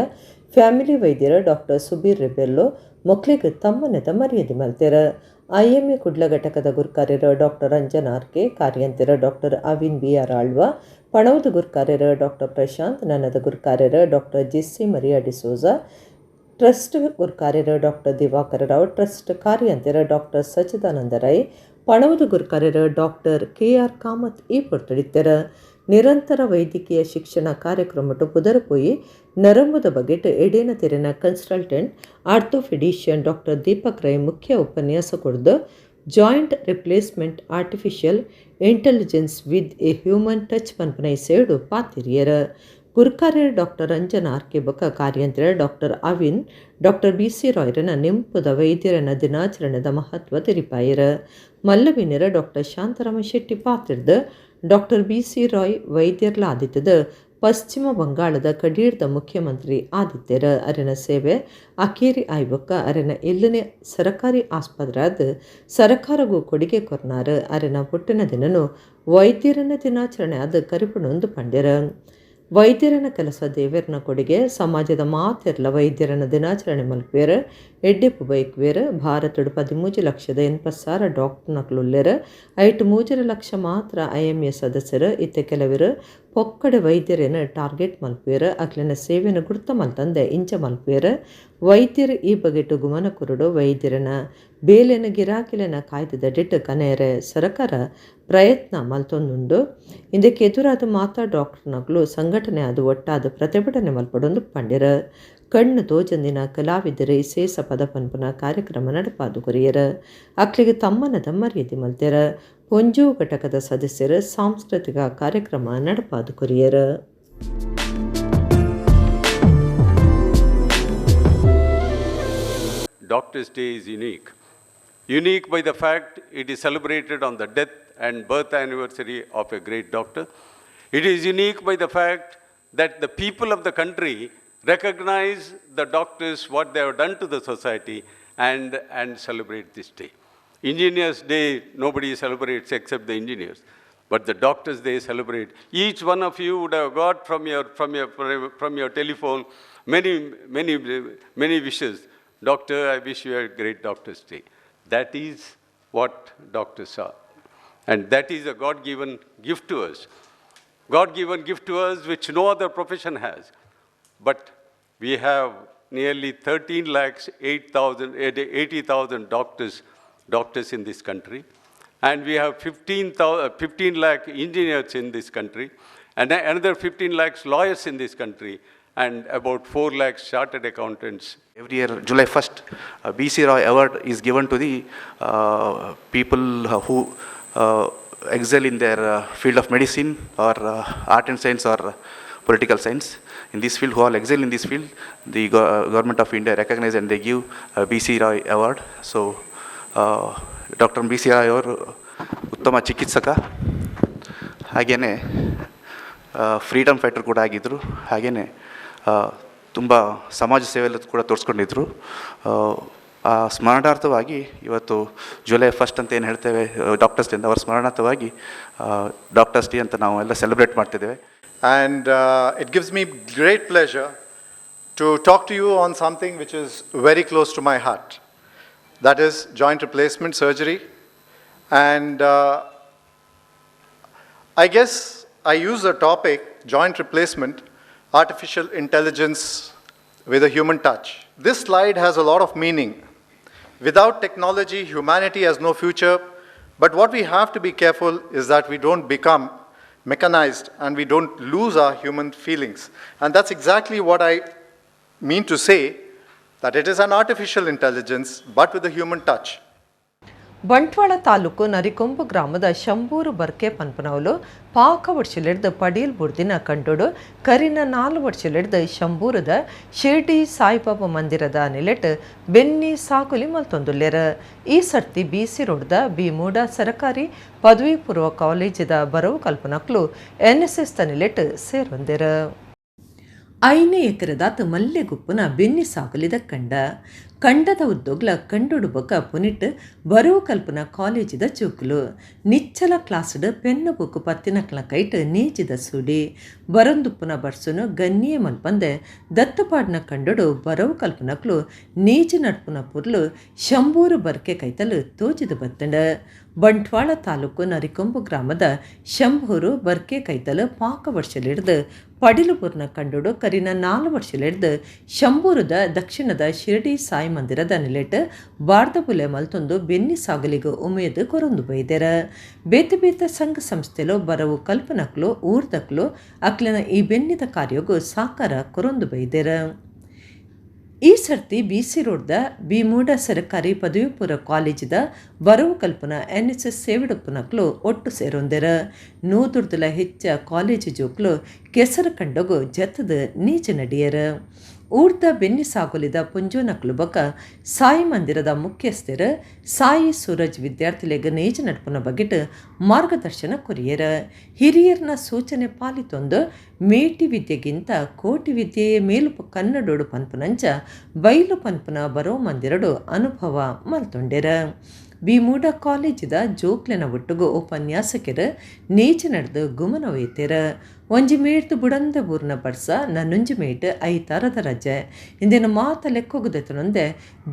ಫ್ಯಾಮಿಲಿ ವೈದ್ಯರು ಡಾಕ್ಟರ್ ಸುಬೀರ್ ರೆಬೆಲ್ಲೋ ಮೊಕ್ಲಿಗ್ ತಮ್ಮನೆದ ಮರ್ಯಾದೆ ಮಲ್ತೆರ್. ಐಎಂಎ ಕುಡ್ಲ ಘಟಕದ ಗುರ್ಕಾರ್ಯರು doctor Ranjan R K, ಕಾರ್ಯಂತೆರ doctor Avin B R Alva, ಪಣವದ ಗುರ್ಕಾರ್ಯರು doctor Prashant, ನನ್ನದ ಗುರ್ಕಾರ್ಯರು doctor Jessie Maria D'Souza, trust ಗುರ್ಕಾರ್ಯರು doctor Divakara Rao, trust ಕಾರ್ಯಂತೆರ doctor ಸಚ್ಚಿದಾನಂದ Rai, ಪಣವದ ಗುರ್ಕಾರ್ಯರು doctor K R Kamath ಈ ಪೊರ್ತುಡಿತ್ತೆರ್. ನಿರಂತರ ವೈದ್ಯಕೀಯ ಶಿಕ್ಷಣ ಕಾರ್ಯಕ್ರಮಟ್ಟು ಪುದರುಪೋಯಿ ನರಂಬುದ ಬಗೆಟ್ ಎಡೇನ ತೆರೆನ consultant orthopaedician doctor Deepak Rai ಮುಖ್ಯ ಉಪನ್ಯಾಸ ಕೊಡ್ದು, "Joint replacement: artificial intelligence with a human touch" ಪನ್ಪುನ ಇಸೇಡು ಪಾತಿರಿಯರ್. ಗುರುಕಾರ್ಯರ್ doctor Ranjan R K ಬೊಕ ಕಾರ್ಯಂತರ doctor Avin doctor B C ರಾಯ್ರನ ನೆಂಪುದ ವೈದ್ಯರನ ದಿನಾಚರಣೆದ ಮಹತ್ವ ತೆರಿಪಾಯೆರ್. ಮಲ್ಲವಿನರ ಡಾಕ್ಟರ್ ಶಾಂತಾರಾಮ ಶೆಟ್ಟಿ ಪಾತಿರ್ದ್, doctor B C Roy ವೈದ್ಯರ್ಲ ಆದಿತ್ತದ ಪಶ್ಚಿಮ ಬಂಗಾಳದ ಕಡೀರ್ದ ಮುಖ್ಯಮಂತ್ರಿ ಆದಿತ್ಯರ. ಅರೆನ ಸೇವೆ ಅಕೇರಿ ಆಯ್ಬೊಕ್ಕ ಅರೆನ ಎಲ್ಲನೆ ಸರಕಾರಿ ಆಸ್ಪತ್ರೆ ಸರಕಾರಗೂ ಕೊಡುಗೆ ಕೊರ್ನಾರ್. ಅರೆನ ಪುಟ್ಟಿನ ದಿನನು ವೈದ್ಯರನ ದಿನಾಚರಣೆ ಆದ ಕರಿಪುಣೊಂದು ಪಂಡೆರ. ವೈದ್ಯರನ ಕೆಲಸ ದೇವೆರ್ನ ಕೊಡುಗೆ. ಸಮಾಜದ ಮಾತೆರ್ಲ ವೈದ್ಯರನ ದಿನಾಚರಣೆ ಮಲ್ಪೇರ್, ಎಡ್ಡೆಪ್ಪು ಬೈಕ್ವೇರ್. ಭಾರತಡು 13,80,000 ಡಾಕ್ಟರ್ನಕ್ಲುಲ್ಲೆರ್. ಐಟ್ 3.5 ಲಕ್ಷ ಮಾತ್ರ ಐಎಂಎ ಸದಸ್ಯರು. ಇತ್ತೆ ಕೆಲವರು ಪೊಕ್ಕಡೆ ವೈದ್ಯರೇನ ಟಾರ್ಗೆಟ್ ಮಲ್ಪೇರ್. ಅಕ್ಲೆನ ಸೇವೆನ ಗುರ್ತ ಮಲ್ತಂದೆ ಇಂಚ ಮಲ್ಪೇರ್. ವೈದ್ಯರು ಈ ಬಗೆಟ್ ಗುಮನ ಕುರುಡು. ವೈದ್ಯರನ ಬೇಲೆನ ಗಿರಾಕಿಲೆನ ಕಾಯ್ದೆದ ಡಿಟ್ಟು ಕನೆಯರೆ ಸರಕಾರ ಪ್ರಯತ್ನ ಮಲ್ತೊಂದುಂಡು. ಇಂದಕ್ಕೆ ಎದುರಾದ ಮಾತಾ ಡಾಕ್ಟರ್ನಕ್ಲು ಸಂಘಟನೆ ಅದು ಒಟ್ಟಾದ ಪ್ರತಿಭಟನೆ ಮಲ್ಪಡೊಂದು ಪಂಡೆರ್. ಕಣ್ಣು ತೋಜಂದಿನ ಕಲಾವಿದರು ಇಸೇಸ ಪದ ಪನ್ಪುನ ಕಾರ್ಯಕ್ರಮ ನಡಪಾದು ಕೊರಿಯರ್. ಅಕ್ಲಿಗೆ ತಮ್ಮನದ ಮರ್ಯಾದೆ ಮಲ್ತೆರ್. ಪೊಂಜೋ ಘಟಕದ ಸದಸ್ಯರು ಸಾಂಸ್ಕೃತಿಕ ಕಾರ್ಯಕ್ರಮ ನಡಪಾದು courier. Doctors' Day is unique. Unique by the fact it is celebrated on the death and birth anniversary of a great doctor. It is unique by the fact that the people of the country recognize the doctors, what they have done to the society, and celebrate this day. Engineers' Day, nobody celebrates except the engineers. But the Doctors' Day celebrate. Each one of you would have got from your telephone many, many, many wishes. "Doctor, I wish you a great Doctor's Day." That is what doctors are. And that is a God given gift to us. God given gift to us which no other profession has. But we have nearly 13 lakhs 8,000, 80,000 doctors in this country. And we have 15 lakh engineers in this country, and another 15 lakhs lawyers in this country, and about 4 lakhs chartered accountants. Every year, July 1st, B.C. Roy Award is given to the people who excel in their field of medicine or art and science or political science. In this field, who all excel in this field, the government of India recognize and they give a B.C. Roy Award. So, doctor B C Roy ಅವರು ಉತ್ತಮ ಚಿಕಿತ್ಸಕ, ಹಾಗೆಯೇ freedom fighter ಕೂಡ ಆಗಿದ್ದರು. ಹಾಗೆಯೇ ತುಂಬ ಸಮಾಜ ಸೇವೆಯಲ್ಲೂ ಕೂಡ ತೋರಿಸ್ಕೊಂಡಿದ್ರು. ಆ ಸ್ಮರಣಾರ್ಥವಾಗಿ ಇವತ್ತು ಜುಲೈ ಫಸ್ಟ್ ಅಂತ ಏನು ಹೇಳ್ತೇವೆ ಡಾಕ್ಟರ್ಸ್ ಡೇ, ಅವರ ಸ್ಮರಣಾರ್ಥವಾಗಿ ಡಾಕ್ಟರ್ಸ್ ಡೇ ಅಂತ ನಾವು ಎಲ್ಲ ಸೆಲೆಬ್ರೇಟ್ ಮಾಡ್ತಿದ್ದೇವೆ. And it gives me great pleasure to talk to you on something which is very close to my heart. That is joint replacement surgery. And I guess I use the topic, joint replacement, artificial intelligence with a human touch. This slide has a lot of meaning. Without technology, humanity has no future. But what we have to be careful is that we don't become mechanized and we don't lose our human feelings. And that's exactly what I mean to say, that it is an artificial intelligence, but with a human touch. Bantwal taluk Narikombu ಗ್ರಾಮದ ಶಂಬೂರು ಬರ್ಕೆ ಪನ್ಪನವಲು ಪಾಕ ವರ್ಷಲಿಡ್ದು ಪಡೀಲ್ ಬುರ್ದಿನ ಕಂಡೋಡು ಕರಿನ 4 ವರ್ಷಲಿಡ್ದು ಶಂಬೂರದ ಶಿರ್ಡಿ ಸಾಯಿಬಾಬಾ ಮಂದಿರದ ನಿಲೆಟ್ ಬೆನ್ನಿ ಸಾಗುಲಿ ಮಲ್ತೊಂದುಲ್ಲೆರ್. ಈ ಸರ್ತಿ ಬಿಸಿ ರೋಡ್ದ ಬಿಮೂಡ ಸರಕಾರಿ ಪದವಿ ಪೂರ್ವ ಕಾಲೇಜಿದ ಬರವು ಕಲ್ಪನಕ್ಲು ಎನ್ಎಸ್ಎಸ್ ನಿಲೆಟ್ ಸೇರೊಂದೆರ್. 5 ಎಕರೆದಾತ್ ಮಲ್ಲೆಗುಪ್ಪುನ ಬೆನ್ನಿ ಸಾಗುಲಿದ ಕಂಡ ಕಂಡದ ಉದ್ದೋಗ್ಲ ಕಂಡೊಡು ಬೊಕ ಪುನಿಟ್ ಬರವು ಕಲ್ಪನ ಕಾಲೇಜಿದ ಚೂಕುಲು ನಿಚ್ಚಲ ಕ್ಲಾಸ್ಡ್ ಪೆನ್ನು ಬುಕ್ಕು ಪತ್ತಿನಕ್ಲ ಕೈಟ್ ನೇಜಿದ ಸೂಡಿ ಬರಂದುಪ್ಪುನ ಬರ್ಸುನು ಗನ್ನಿಯ ಮಲ್ಪಂದೆ ದತ್ತಪಾಡ್ನ ಕಂಡೊಡು ಬರವು ಕಲ್ಪನಕ್ಲು ನೇಜಿ ನಡ್ಪುನ ಪುರ್ಲು ಶಂಬೂರು ಬರ್ಕೆ ಕೈತಲು ತೋಜಿದ ಬತ್ತಂಡ. ಬಂಟ್ವಾಳ ತಾಲೂಕು ನರಿಕೊಂಬು ಗ್ರಾಮದ ಶಂಭೂರು ಬರ್ಕೆ ಕೈತಲು ಪಾಕ ವರ್ಷಲಿಡ್ದು ಪಡಿಲುಪುರ್ನ ಕಂಡೋಡು ಕರಿನ 4 ವರ್ಷಲಿಡ್ದು ಶಂಬೂರದ ದಕ್ಷಿಣದ ಶಿರ್ಡಿ ಸಾಯಿ ಮಂದಿರದ ನಿಲೆಟ್ ಬಾರ್ದಬುಲೆ ಮಲ್ತೊಂದು ಬೆನ್ನಿ ಸಾಗಲಿಗೆ ಉಮೇದು ಕೊರೊಂದು ಬೈದೆರ. ಬೇತೆ ಬೇತೆ ಸಂಘ ಸಂಸ್ಥೆಲು ಬರವು ಕಲ್ಪನಕ್ಲು ಊರ್ದಕ್ಲು ಅಕ್ಲಿನ ಈ ಬೆನ್ನಿದ ಕಾರ್ಯಗೂ ಸಾಕಾರ ಕೊರೊಂದು ಬೈದೆರ. ಈ ಸರ್ತಿ ಬಿಸಿ ರೋಡ್ದ ಬಿಮೂಡ ಸರಕಾರಿ ಪದವಿ ಪೂರ್ವ ಕಾಲೇಜಿದ ಬರವು ಕಲ್ಪನಾ ಎನ್ಎಸ್ಎಸ್ ಸೇವಿಡಪ್ಪನಕ್ಲು ಒಟ್ಟು ಸೇರೊಂದೆರ. 100ರ್ದುಲ ಹೆಚ್ಚ ಕಾಲೇಜು ಜೋಕ್ಲು ಕೆಸರು ಕಂಡಗು ಜತ್ತದ ನೀಚ ನಡಿಯರ. ಊರ್ದ ಬೆನ್ನಿ ಸಾಗುಲಿದ ಪುಂಜೋನಕ್ಲು ಬಕ ಸಾಯಿ ಮಂದಿರದ ಮುಖ್ಯಸ್ಥರ ಸಾಯಿ ಸೂರಜ್ ವಿದ್ಯಾರ್ಥಿಲೆಗ್ ನೇಜ ನಡ್ಪುನ ಬಗೆಟ್ ಮಾರ್ಗದರ್ಶನ ಕೊರಿಯರ. ಹಿರಿಯರ್ನ ಸೂಚನೆ ಪಾಲಿತೊಂದು ಮೇಟಿ ವಿದ್ಯೆಗಿಂತ ಕೋಟಿ ವಿದ್ಯೆಯೇ ಮೇಲು ಕನ್ನಡೋಡು ಪನ್ಪುನಂಚ ಬೈಲು ಪನ್ಪುನ ಬರೋ ಮಂದಿರಡು ಅನುಭವ ಮಲ್ತೊಂಡೆರ. ಬಿಮೂಡ ಕಾಲೇಜಿದ ಜೋಕ್ಲೆನ ಒಟ್ಟುಗು ಉಪನ್ಯಾಸಕರು ನೇಜ ನಡೆದು ಗುಮನ ಒಯ್ತೆರ. ಒಂಜಿ ಮೇಟ್ದು ಬುಡಂದ ಬೂರ್ನ ಬರ್ಸ ನನ್ನೊಂಜಿ ಮೇಟ್ ಐತಾರದ ರಜೆ ಇಂದಿನ ಮಾತ ಲೆಕ್ಕೋಗುದೆತನೊಂದೆ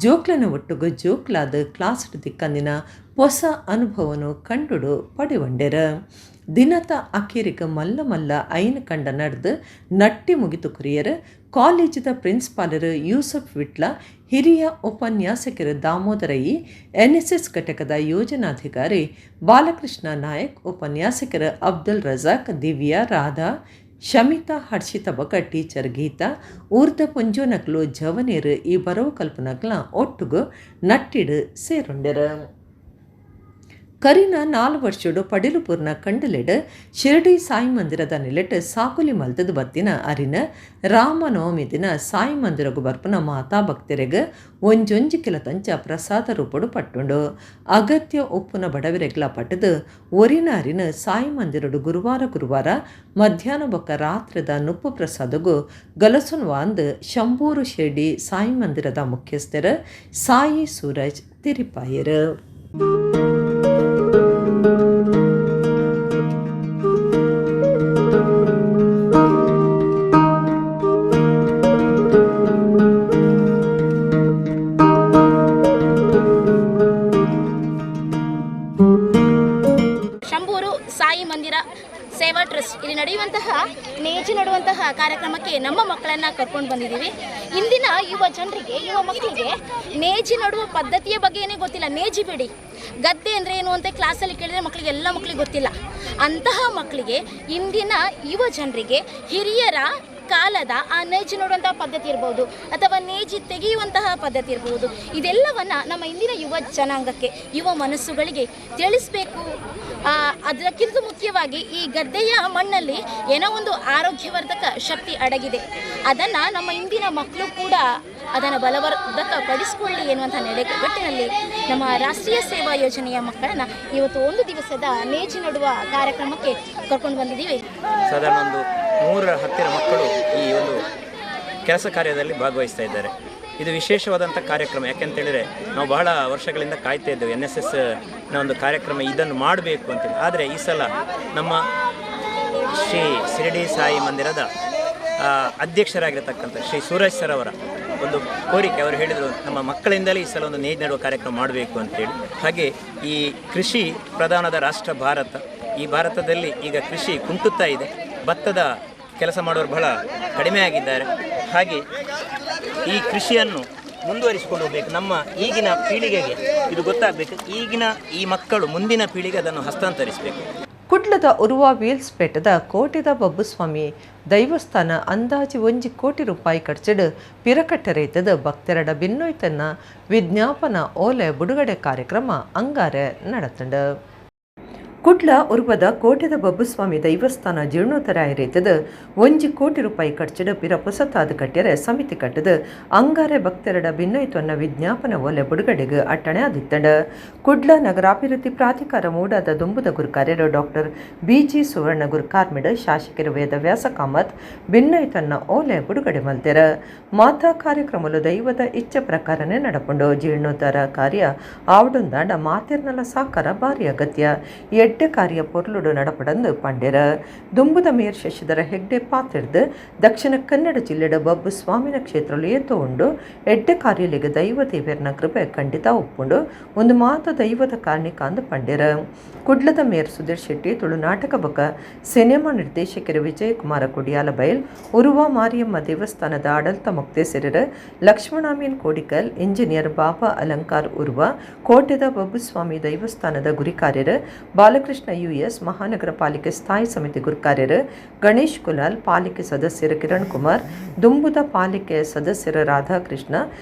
ಜೋಕ್ಲೆನ ಒಟ್ಟುಗು ಜೋಕ್ಲಾದ ಕ್ಲಾಸ್ ದಿಕ್ಕಂದಿನ ಹೊಸ ಅನುಭವನು ಕಂಡುಡು ಪಡೆವಂಡೆರ. ದಿನತ ಅಖೀರಿಗ ಮಲ್ಲ ಮಲ್ಲ ಐನ ಕಂಡ ನಡೆದು ನಟ್ಟಿ ಮುಗಿತು ಕುರಿಯರ್. ಕಾಲೇಜಿದ ಪ್ರಿನ್ಸಿಪಾಲರು ಯೂಸಫ್ ವಿಟ್ಲ, ಹಿರಿಯ ಉಪನ್ಯಾಸಕರು ದಾಮೋದರಯಿ, ಎನ್ಎಸ್ಎಸ್ ಘಟಕದ ಯೋಜನಾಧಿಕಾರಿ ಬಾಲಕೃಷ್ಣ ನಾಯಕ್, ಉಪನ್ಯಾಸಕರು ಅಬ್ದುಲ್ ರಜಾಕ್, ದಿವ್ಯಾ, ರಾಧಾ, ಶಮಿತಾ, ಹರ್ಷಿತಾ ಬಕ ಟೀಚರ್ ಗೀತಾ, ಊರ್ದ ಪುಂಜೋನಕ್ಲು ಜವನೀರು ಈ ಬರವು ಕಲ್ಪನಕ್ಲ ಒಟ್ಟುಗು ನಟ್ಟಿಡು ಸೇರುಂಡೆರು. ಕರಿನ 4 ವರ್ಷಡು ಪಡಿಲುಪುರ್ನ ಕಂಡಲೆಡ್ ಶಿರ್ಡಿ ಸಾಯಿ ಮಂದಿರದ ನಿಲೆಟ್ ಸಾಕುಲಿ ಮಲ್ತದ ಬತ್ತಿನ ಅರಿನ ರಾಮನವಮಿ ದಿನ ಸಾಯಿ ಮಂದಿರಗು ಬರ್ಪುನ ಮಾತಾ ಭಕ್ತರೆಗ್ ಒಂಜೊಂಜಿ ಕಿಲ ತಂಚ ಪ್ರಸಾದ ರೂಪಡು ಪಟ್ಟುಂಡು. ಅಗತ್ಯ ಉಪ್ಪುನ ಬಡವರೆಗ್ಲ ಪಟ್ಟದು ಒರಿನ ಅರಿನ ಸಾಯಿ ಮಂದಿರಡು ಗುರುವಾರ ಗುರುವಾರ ಮಧ್ಯಾಹ್ನ ಬೊಕ್ಕ ರಾತ್ರಿದ ನುಪ್ಪು ಪ್ರಸಾದಗು ಗಲಸುನ್ವಾಂದ್ ಶಂಬೂರು ಶಿರ್ಡಿ ಸಾಯಿ ಮಂದಿರದ ಮುಖ್ಯಸ್ಥರ ಸಾಯಿ ಸೂರಜ್ ತಿರಿಪಾಯರು. ಶಂಬೂರು ಸಾಯಿ ಮಂದಿರ ಸೇವಾ ಟ್ರಸ್ಟ್ ಇಲ್ಲಿ ನಡೆಯುವಂತಹ ನೇಜು ನಡುವಂತಹ ಕಾರ್ಯಕ್ರಮಕ್ಕೆ ನಮ್ಮ ಮಕ್ಕಳನ್ನು ಕರ್ಕೊಂಡು ಬಂದಿದ್ದೀವಿ. ಇಂದಿನ ಯುವ ಜನರಿಗೆ, ಯುವ ಮಕ್ಕಳಿಗೆ ನೇಜಿ ನಡುವ ಪದ್ಧತಿಯ ಬಗ್ಗೆಯೇ ಗೊತ್ತಿಲ್ಲ. ನೇಜಿ ಬಿಡಿ, ಗದ್ದೆ ಅಂದರೆ ಏನು ಅಂತ ಕ್ಲಾಸಲ್ಲಿ ಕೇಳಿದರೆ ಮಕ್ಕಳಿಗೆ, ಎಲ್ಲ ಮಕ್ಕಳಿಗೆ ಗೊತ್ತಿಲ್ಲ. ಅಂತಹ ಮಕ್ಕಳಿಗೆ, ಇಂದಿನ ಯುವ ಜನರಿಗೆ ಹಿರಿಯರ ಕಾಲದ ಆ ನೇಜಿ ನೋಡುವಂತಹ ಪದ್ಧತಿ ಇರ್ಬೋದು ಅಥವಾ ನೇಜಿ ತೆಗೆಯುವಂತಹ ಪದ್ಧತಿ ಇರ್ಬೋದು, ಇದೆಲ್ಲವನ್ನು ನಮ್ಮ ಇಂದಿನ ಯುವ ಜನಾಂಗಕ್ಕೆ, ಯುವ ಮನಸ್ಸುಗಳಿಗೆ ತಿಳಿಸಬೇಕು. ಅದಕ್ಕಿಂತ ಮುಖ್ಯವಾಗಿ ಈ ಗದ್ದೆಯ ಮಣ್ಣಲ್ಲಿ ಏನೋ ಒಂದು ಆರೋಗ್ಯವರ್ಧಕ ಶಕ್ತಿ ಅಡಗಿದೆ, ಅದನ್ನು ನಮ್ಮ ಇಂದಿನ ಮಕ್ಕಳು ಕೂಡ ಅದನ್ನು ಬಲವರ್ಧಕ ಪಡಿಸಿಕೊಳ್ಳಿ ಎನ್ನುವಂಥ ನೆಲೆಗಟ್ಟಿನಲ್ಲಿ ನಮ್ಮ ರಾಷ್ಟ್ರೀಯ ಸೇವಾ ಯೋಜನೆಯ ಮಕ್ಕಳನ್ನು ಇವತ್ತು ಒಂದು ದಿವಸದ ನೇಜಿ ನಡುವ ಕಾರ್ಯಕ್ರಮಕ್ಕೆ ಕರ್ಕೊಂಡು ಬಂದಿದ್ದೀವಿ. ಸಾಧಾರಣ ಒಂದು 100 ಹತ್ತಿರ ಮಕ್ಕಳು ಈ ಒಂದು ಕೆಲಸ ಕಾರ್ಯದಲ್ಲಿ ಭಾಗವಹಿಸ್ತಾ ಇದ್ದಾರೆ. ಇದು ವಿಶೇಷವಾದಂಥ ಕಾರ್ಯಕ್ರಮ. ಯಾಕೆಂತೇಳಿದರೆ ನಾವು ಬಹಳ ವರ್ಷಗಳಿಂದ ಕಾಯ್ತಾ ಇದ್ದೇವೆ ಎನ್ ಎಸ್ ಎಸ್ನ ಒಂದು ಕಾರ್ಯಕ್ರಮ ಇದನ್ನು ಮಾಡಬೇಕು ಅಂತೇಳಿ. ಆದರೆ ಈ ಸಲ ನಮ್ಮ ಶ್ರೀ ಶಿರಡಿ ಸಾಯಿ ಮಂದಿರದ ಅಧ್ಯಕ್ಷರಾಗಿರತಕ್ಕಂಥ ಶ್ರೀ ಸೂರಜ್ ಸರ್ ಅವರ ಒಂದು ಕೋರಿಕೆ. ಅವರು ಹೇಳಿದರು, ನಮ್ಮ ಮಕ್ಕಳಿಂದಲೇ ಈ ಸಲ ಒಂದು ನೇಜು ನೆಡುವ ಕಾರ್ಯಕ್ರಮ ಮಾಡಬೇಕು ಅಂತೇಳಿ. ಹಾಗೆ ಈ ಕೃಷಿ ಪ್ರಧಾನದ ರಾಷ್ಟ್ರ ಭಾರತ, ಈ ಭಾರತದಲ್ಲಿ ಈಗ ಕೃಷಿ ಕುಂಟುತ್ತಾ ಇದೆ, ಭತ್ತದ ಕೆಲಸ ಮಾಡೋರು ಬಹಳ ಕಡಿಮೆ ಆಗಿದ್ದಾರೆ. ಹಾಗೆ ಈ ಕೃಷಿಯನ್ನು ಮುಂದುವರಿಸಿಕೊಂಡು ಹೋಗಬೇಕು. ನಮ್ಮ ಈಗಿನ ಪೀಳಿಗೆಗೆ ಇದು ಗೊತ್ತಾಗಬೇಕು. ಈಗಿನ ಈ ಮಕ್ಕಳು ಮುಂದಿನ ಪೀಳಿಗೆ ಅದನ್ನು ಹಸ್ತಾಂತರಿಸಬೇಕು. ಕುಡ್ಲದ ಉರುವ ವೀಲ್ಸ್ಪೇಟದ ಕೋಟೆದ ಬಬ್ಬುಸ್ವಾಮಿ ದೈವಸ್ಥಾನ ಅಂದಾಜು 1 ಕೋಟಿ ರೂಪಾಯಿ ಖರ್ಚಿಡು ಪಿರಕಟ್ಟರೈತದ ಭಕ್ತರಡ ಬಿನ್ನೊಯ್ತನ್ನ ವಿಜ್ಞಾಪನ ಓಲೆ ಬಿಡುಗಡೆ ಕಾರ್ಯಕ್ರಮ ಅಂಗಾರೆ ನಡತಂಡ. ಕುಡ್ಲ ಉರ್ವದ ಕೋಟೆದ ಬಬ್ಬುಸ್ವಾಮಿ ದೈವಸ್ಥಾನ ಜೀರ್ಣೋತ್ತರ ರೈತದ 1 ಕೋಟಿ ರೂಪಾಯಿ ಖರ್ಚಿಡು ಪಿರ ಪೊಸತಾದ ಕಟ್ಟೆರೆ ಸಮಿತಿ ಕಟ್ಟದ ಅಂಗಾರೆ ಭಕ್ತರಡ ಭಿನ್ನೈತ್ವನ್ನ ವಿಜ್ಞಾಪನ ಓಲೆ ಬಿಡುಗಡೆಗೆ ಅಟ್ಟಣೆ ಆದಿತ್ತಂಡ. ಕುಡ್ಲ ನಗರಾಭಿವೃದ್ಧಿ ಪ್ರಾಧಿಕಾರ ಮೂಡಾದ ದುಂಬುದ ಗುರುಕಾರ್ಯರು ಡಾಕ್ಟರ್ ಬಿಜಿ ಸುವರ್ಣ ಗುರುಕಾರ್ಮಿಡ ಶಾಸಕರು ವೇದವ್ಯಾಸ ಕಾಮತ್ ಭಿನ್ನೈತನ್ನ ಓಲೆ ಬಿಡುಗಡೆ ಮಲ್ತೆರ. ಮಾತಾ ಕಾರ್ಯಕ್ರಮಲು ದೈವದ ಇಚ್ಛೆ ಪ್ರಕಾರನೇ ನಡಪುಂಡು. ಜೀರ್ಣೋದ್ಧಾರ ಕಾರ್ಯ ಆವಡುಂದಾಂಡ ಮಾತೆರ್ನಲ ಸಾಕಾರ ಭಾರಿ ಅಗತ್ಯ. ಎಡ್ಡೆ ಕಾರ್ಯ ಪೊರ್ಲುಡು ನಡಪಡಂದು ಪಂಡೆರ. ದುಂಬುದ ಮೇಯರ್ ಶಶಿಧರ ಹೆಗ್ಡೆ ಪಾತಿರ್ದು ದಕ್ಷಿಣ ಕನ್ನಡ ಜಿಲ್ಲೆಡ ಬಬ್ಬು ಸ್ವಾಮಿನ ಕ್ಷೇತ್ರಲು ಏತೋ ಉಂಡು. ಎಡ್ಡೆ ಕಾರ್ಯಲಿಗೆ ದೈವ ದೇವರನ ಕೃಪೆ ಖಂಡಿತ ಒಪ್ಪುಂಡು. ಒಂದು ಮಾತು ದೈವದ ಕಾರ್ಣಿಕ ಅಂದು ಪಂಡೆರ. ಕುಡ್ಲದ ಮೇಯರ್ ಸುಧೀರ್ ಶೆಟ್ಟಿ, ತುಳು ನಾಟಕ ಬೊಕ ಸಿನಿಮಾ ನಿರ್ದೇಶಕರು ವಿಜಯಕುಮಾರ ಕುಡಿಯಾಲ ಬೈಲ್, ಉರುವ ಮಾರಿಯಮ್ಮ ದೇವಸ್ಥಾನದ ಆಡಳಿತ ಮೊಕ್ತೇಸರರು ಲಕ್ಷ್ಮಣ ಅಮೀನ್ ಕೋಡಿಕಲ್, ಇಂಜಿನಿಯರ್ ಬಾಬಾ ಅಲಂಕಾರ್ ಉರುವ, ಕೋಟೆದ ಬಬ್ಬುಸ್ವಾಮಿ ದೈವಸ್ಥಾನದ ಗುರಿಕಾರ್ಯರು ಬಾಲಕೃಷ್ಣ ಯುಎಸ್, ಮಹಾನಗರ ಪಾಲಿಕೆ ಸ್ಥಾಯಿ ಸಮಿತಿ ಗುರುಕಾರ್ಯರು ಗಣೇಶ್ ಕುಲಾಲ್, ಪಾಲಿಕೆ ಸದಸ್ಯರು ಕಿರಣ್ ಕುಮಾರ್, ದುಂಬುದ ಪಾಲಿಕೆ ಸದಸ್ಯರು ರಾಧಾಕೃಷ್ಣ,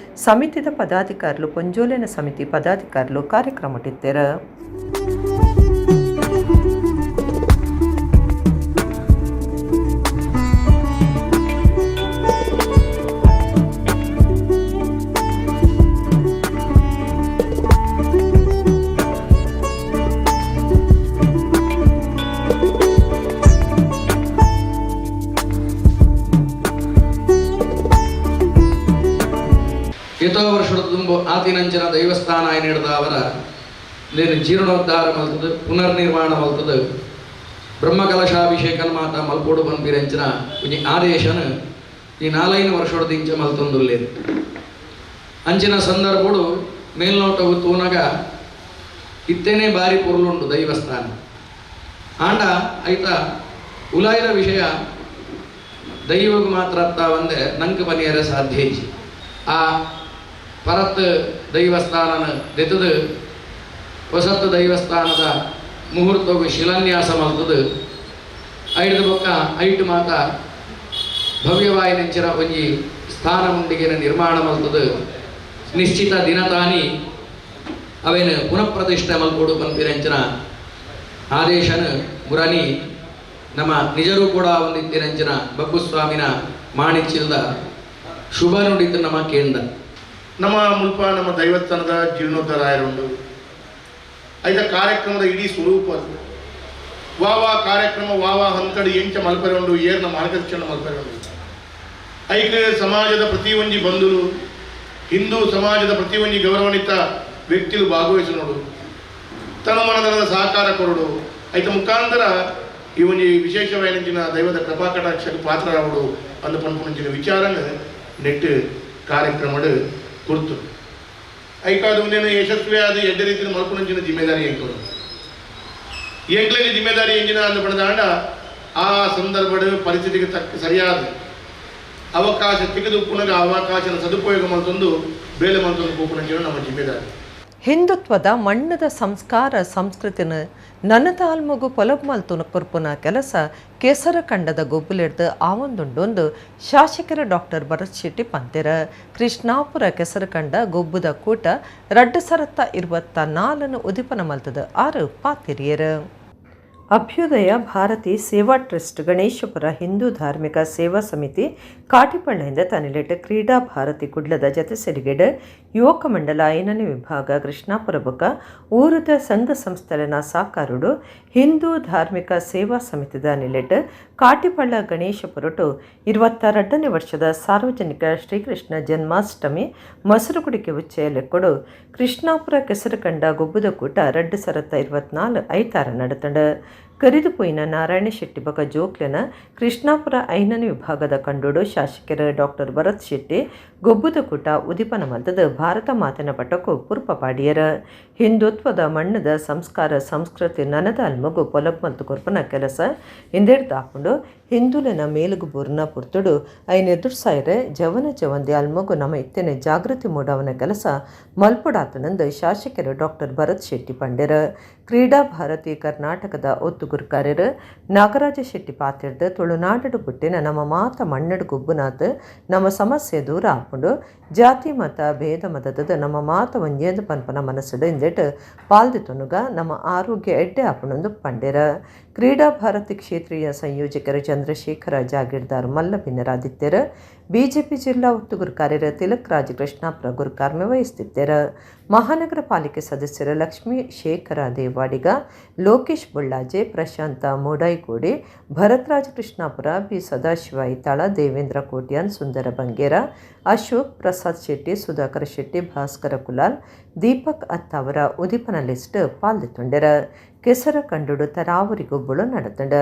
ಸಮಿತಿದ ಪದಾಧಿಕಾರಿಲು ಪೊಂಜೋಲಿನ ಸಮಿತಿ ಪದಾಧಿಕಾರಿಲು ಕಾರ್ಯಕ್ರಮ ಇಟ್ಟಿತ್ತೆರು. ಏತೋ ವರ್ಷದ ತುಂಬು ಆತಿನಂಚಿನ ದೈವಸ್ಥಾನ ನೀಡಿದ ಅವರ ನೇನು ಜೀರ್ಣೋದ್ಧಾರ ಮಲ್ತದು, ಪುನರ್ನಿರ್ಮಾಣ ಮಲ್ತದು, ಬ್ರಹ್ಮಕಲಶಾಭಿಷೇಕನ ಮಾತ ಮಲ್ಪೋಡು ಪನ್ಪಿರಂಚಿನ ಒಂಜಿ ಆದೇಶನ ಈ 4-5 ವರ್ಷದ ಇಂಚ ಮಲ್ತೊಂದುಲ್ಲೇರು. ಅಂಚಿನ ಸಂದರ್ಭಡು ಮೇಲ್ನೋಟವು ತೂನಗ ಇತ್ತೇನೆ ಬಾರಿ ಪೊರ್ಲುಂಡು ದೈವಸ್ಥಾನ. ಆಂಡ ಐತ ಉಲಾಯಿದ ವಿಷಯ ದೈವಗ್ ಮಾತ್ರ ಒಂದೇ ನಂಗೆ ಬನಿಯರ ಸಾಧ್ಯ ಇಜ್ಜಿ. ಆ ಪರತ್ ದೈವಸ್ಥಾನನ ದೆತದು ಹೊಸತ್ತು ದೈವಸ್ಥಾನದ ಮುಹೂರ್ತವು ಶಿಲಾನ್ಯಾಸ ಮಲ್ತದು. ಐದು ಬೊಕ್ಕ ಐಟು ಮಾತ ಭವ್ಯವಾಯಿನಂಚಿನ ಒಂಜಿ ಸ್ಥಾನ ಮುಂಡಿಗೆನ ನಿರ್ಮಾಣ ಮಲ್ತದು. ನಿಶ್ಚಿತ ದಿನತಾನಿ ಅವೇನು ಪುನಃಪ್ರತಿಷ್ಠೆ ಮಲ್ಪೋಡು ಪನ್ಪಿರಂಚಿನ ಆದೇಶನ ಮುರನಿ ನಮ್ಮ ನಿಜರೂ ಕೂಡ ಒಂದಿತ್ತಿರಂಚಿನ ಬಬ್ಬುಸ್ವಾಮಿನ ಮಾಣಿಚ್ಚಿಲ್ದ ಶುಭ ನುಡಿತು ನಮ್ಮ ಕೇಂದ್ರ. ನಮ್ಮ ಮುಲ್ಪ ನಮ್ಮ ದೈವಸ್ಥಾನದ ಜೀರ್ಣೋದ್ಧಾರ ಆಯರುಂಡು. ಐದ ಕಾರ್ಯಕ್ರಮದ ಇಡೀ ಸ್ವರೂಪ ಅದು. ವಾವಾ ಕಾರ್ಯಕ್ರಮ ವಾವಾ ಹಂತಡಿ ಎಂಚ ಮಲ್ಪರೆ ಉಂಡು, ಏರ್ನ ಮಾರ್ಗದರ್ಶನ ಮಲ್ಪರೆ ಉಂಡು. ಐಕ ಸಮಾಜದ ಪ್ರತಿಯೊಂಜಿ ಬಂಧುಲು, ಹಿಂದೂ ಸಮಾಜದ ಪ್ರತಿಯೊಂಜಿ ಗೌರವಾನ್ವಿತ ವ್ಯಕ್ತಿಲು ಭಾಗವಹಿಸಿ ನೋಡು, ತನ್ನ ಮನದನದ ಸಹಕಾರ ಕೊರಡು. ಐತ ಮುಖಾಂತರ ಈ ಒಂಜಿ ವಿಶೇಷವಾಯಿನಂಚಿನ ದೈವದ ಕೃಪಾ ಕಟಾಕ್ಷಕ್ಕೆ ಪಾತ್ರರಾವಡು ಅಂದು ಪನ್ಪುನಂಚಿನ ವಿಚಾರನ ನೆಟ್ಟು ಕಾರ್ಯಕ್ರಮಡು ಕುರ್ತು. ಐಕಾದ ಒಂದೇನು ಯಶಸ್ವಿಯಾದ ಎಡ್ಡೆ ರೀತಿಯ ಮಲ್ಪುನಂಚಿನ ಜಿಮ್ಮೆದಾರಿ ಎಂಕರು ಎಂಕ್ಲಲ್ಲಿ ಜಿಮ್ಮೆದಾರಿ ಎಂಜಿನ ಅಂದು ಪಡೆದಾಂಡ ಆ ಸಂದರ್ಭದ ಪರಿಸ್ಥಿತಿಗೆ ತಕ್ಕ ಸರಿಯಾದ ಅವಕಾಶ ತೆಗೆದು ಪುನಃ ಅವಕಾಶನ ಸದುಪಯೋಗ ಮಲ್ತೊಂದು ಬೇಲೆ ಮಲ್ತೊಂದು ಪೋಪುನಂಚಿನ ನಮ್ಮ ಜಿಮ್ಮೆದಾರಿ. ಹಿಂದುತ್ವದ ಮಣ್ಣದ ಸಂಸ್ಕಾರ ಸಂಸ್ಕೃತಿನ ನನ್ನ ತಾಲ್ಮಗು ಪೊಲಬ್ ಮಲ್ತುನ ಕೊರ್ಪುನ ಕೆಲಸ ಕೇಸರ ಕಂಡದ ಗೊಬ್ಬುಲೆಡ್ದು ಆವೊಂದುಂಡೊಂದು ಶಾಸಕರ ಡಾಕ್ಟರ್ ಭರತ್ ಶೆಟ್ಟಿ ಪಂತೆರ. ಕೃಷ್ಣಾಪುರ ಕೆಸರಕಂಡ ಗೊಬ್ಬುದ ಕೂಟ 2024 ಉದಿಪನ ಮಲ್ತದ 6 ಪಾತಿರಿಯರು. ಅಭ್ಯುದಯ ಭಾರತಿ ಸೇವಾ ಟ್ರಸ್ಟ್ ಗಣೇಶಪುರ ಹಿಂದೂ ಧಾರ್ಮಿಕ ಸೇವಾ ಸಮಿತಿ ಕಾಟಿಪಳ್ಳೆಯಿಂದ ತನ್ನಿಲೆಟ್ ಕ್ರೀಡಾ ಭಾರತಿ ಕುಡ್ಲದ ಜತೆ ಸೆರಿಗೆಡ್ ಯುವಕ ಮಂಡಲ 5ನೇ ವಿಭಾಗ ಕೃಷ್ಣಾಪುರ ಬೊಕ ಊರುದ ಸಂಘ ಸಂಸ್ಥೆಲನ ಸಾಕಾರುಡು ಹಿಂದೂ ಧಾರ್ಮಿಕ ಸೇವಾ ಸಮಿತಿದ ನಿಲೆಟ್ ಕಾಟಿಪಳ್ಳ ಗಣೇಶಪುರಟು 22ನೇ ವರ್ಷದ ಸಾರ್ವಜನಿಕ ಶ್ರೀಕೃಷ್ಣ ಜನ್ಮಾಷ್ಟಮಿ ಮೊಸರುಕುಡಿಕೆ ಉಚ್ಚಯ ಲೆಕ್ಕೊಡು ಕೃಷ್ಣಾಪುರ ಕೆಸರುಕಂಡ ಗೊಬ್ಬುದ ಕೂಟ 2024 ಐತಾರ ನಡತಂಡ. ಕರಿದುಪೋಯಿನ ನಾರಾಯಣ ಶೆಟ್ಟಿ ಬಕ ಜೋಕ್ಲೆನ ಕೃಷ್ಣಾಪುರ ಐನನೇ ವಿಭಾಗದ ಕಂಡೋಡು ಶಾಸಕರ ಡಾಕ್ಟರ್ ಭರತ್ ಶೆಟ್ಟಿ ಗೊಬ್ಬುದ ಕೂಟ ಉದಿಪನ ಮಲ್ತದ ಭಾರತ ಮಾತನ ಪಟಕು ಪುರ್ಪ ಪಾಡಿಯರ. ಹಿಂದುತ್ವದ ಮಣ್ಣದ ಸಂಸ್ಕಾರ ಸಂಸ್ಕೃತಿ ನನದ ಅಲ್ಮಗು ಪೊಲಬ್ ಮಲ್ತು ಕೊರ್ಪನ ಕೆಲಸ ಹಿಂದೆಡ್ದಾಕೊಂಡು ಹಿಂದುಲೆನ ಮೇಲುಗು ಬುರ್ನ ಪುರ್ತುಡು ಐನೆದುರ್ಸಾಯರೆ ಜವನ ಜವಂದಿ ಅಲ್ಮಗು ನಮ್ಮ ಇತ್ತನೆ ಜಾಗೃತಿ ಮೂಡವನ ಕೆಲಸ ಮಲ್ಪಡಾತನಂದು ಶಾಸಕರು ಡಾಕ್ಟರ್ ಭರತ್ ಶೆಟ್ಟಿ ಪಂಡೆರ. ಕ್ರೀಡಾ ಭಾರತಿ ಕರ್ನಾಟಕದ ಒತ್ತುಗುರ್ಕಾರ್ಯರು ನಾಗರಾಜ ಶೆಟ್ಟಿ ಪಾತಿರ್ದು ತುಳುನಾಡು ಪುಟ್ಟಿನ ನಮ್ಮ ಮಾತ ಮಣ್ಣಡು ಗುಬ್ಬುನಾಥ್ ನಮ್ಮ ಸಮಸ್ಯೆ ದೂರ ಆಪುಂಡು ಜಾತಿ ಮತ ಭೇದ ಮತದ ನಮ್ಮ ಮಾತ ಒಂಜೇಂದು ಪನ್ಪನ ಮನಸ್ಸುಡು ಇಂದೆಟ್ ಪಾಲ್ದಿ ತುನುಗ ನಮ್ಮ ಆರೋಗ್ಯ ಎಡ್ಡೆ ಆಪುಂಡು ಪಂಡೆರ. ಕ್ರೀಡಾ ಭಾರತಿ ಕ್ಷೇತ್ರೀಯ ಸಂಯೋಜಕರು ಚಂದ್ರಶೇಖರ ಜಾಗೀರ್ದಾರ್ ಮಲ್ಲ ಭಿನ್ನರಾದಿತ್ಯರು. ಬಿಜೆಪಿ ಜಿಲ್ಲಾ ಒತ್ತುಗುರುಕಾರ್ಯರ ತಿಲಕ್ ರಾಜ್ ಕೃಷ್ಣಾಪುರ ಗುರುಕಾರ್ಮೆ ವಹಿಸುತ್ತಿದ್ದರು. ಮಹಾನಗರ ಪಾಲಿಕೆ ಸದಸ್ಯರ ಲಕ್ಷ್ಮೀ ಶೇಖರ ದೇವಾಡಿಗ, ಲೋಕೇಶ್ ಬೊಳ್ಳಾಜೆ, ಪ್ರಶಾಂತ ಮೋಡಾಯಿಕೋಡಿ, ಭರತ್ರಾಜ್ ಕೃಷ್ಣಾಪುರ, ಬಿ ಸದಾಶಿವ ಐತಾಳ, ದೇವೇಂದ್ರ ಕೋಟ್ಯಾನ್, ಸುಂದರ ಬಂಗೇರ, ಅಶೋಕ್ ಪ್ರಸಾದ್ ಶೆಟ್ಟಿ, ಸುಧಾಕರ್ ಶೆಟ್ಟಿ, ಭಾಸ್ಕರ ಕುಲಾಲ್, ದೀಪಕ್ ಅತ್ತಾವರ ಉದಿಪನ ಲಿಸ್ಟ್ ಪಾಲ್ದಿತ್ತುಂಡರ. ಕೆಸರ ಕಂಡುಡು ತರಾವರಿ ಗೊಬ್ಬುಳು ನಡೆತಂಡ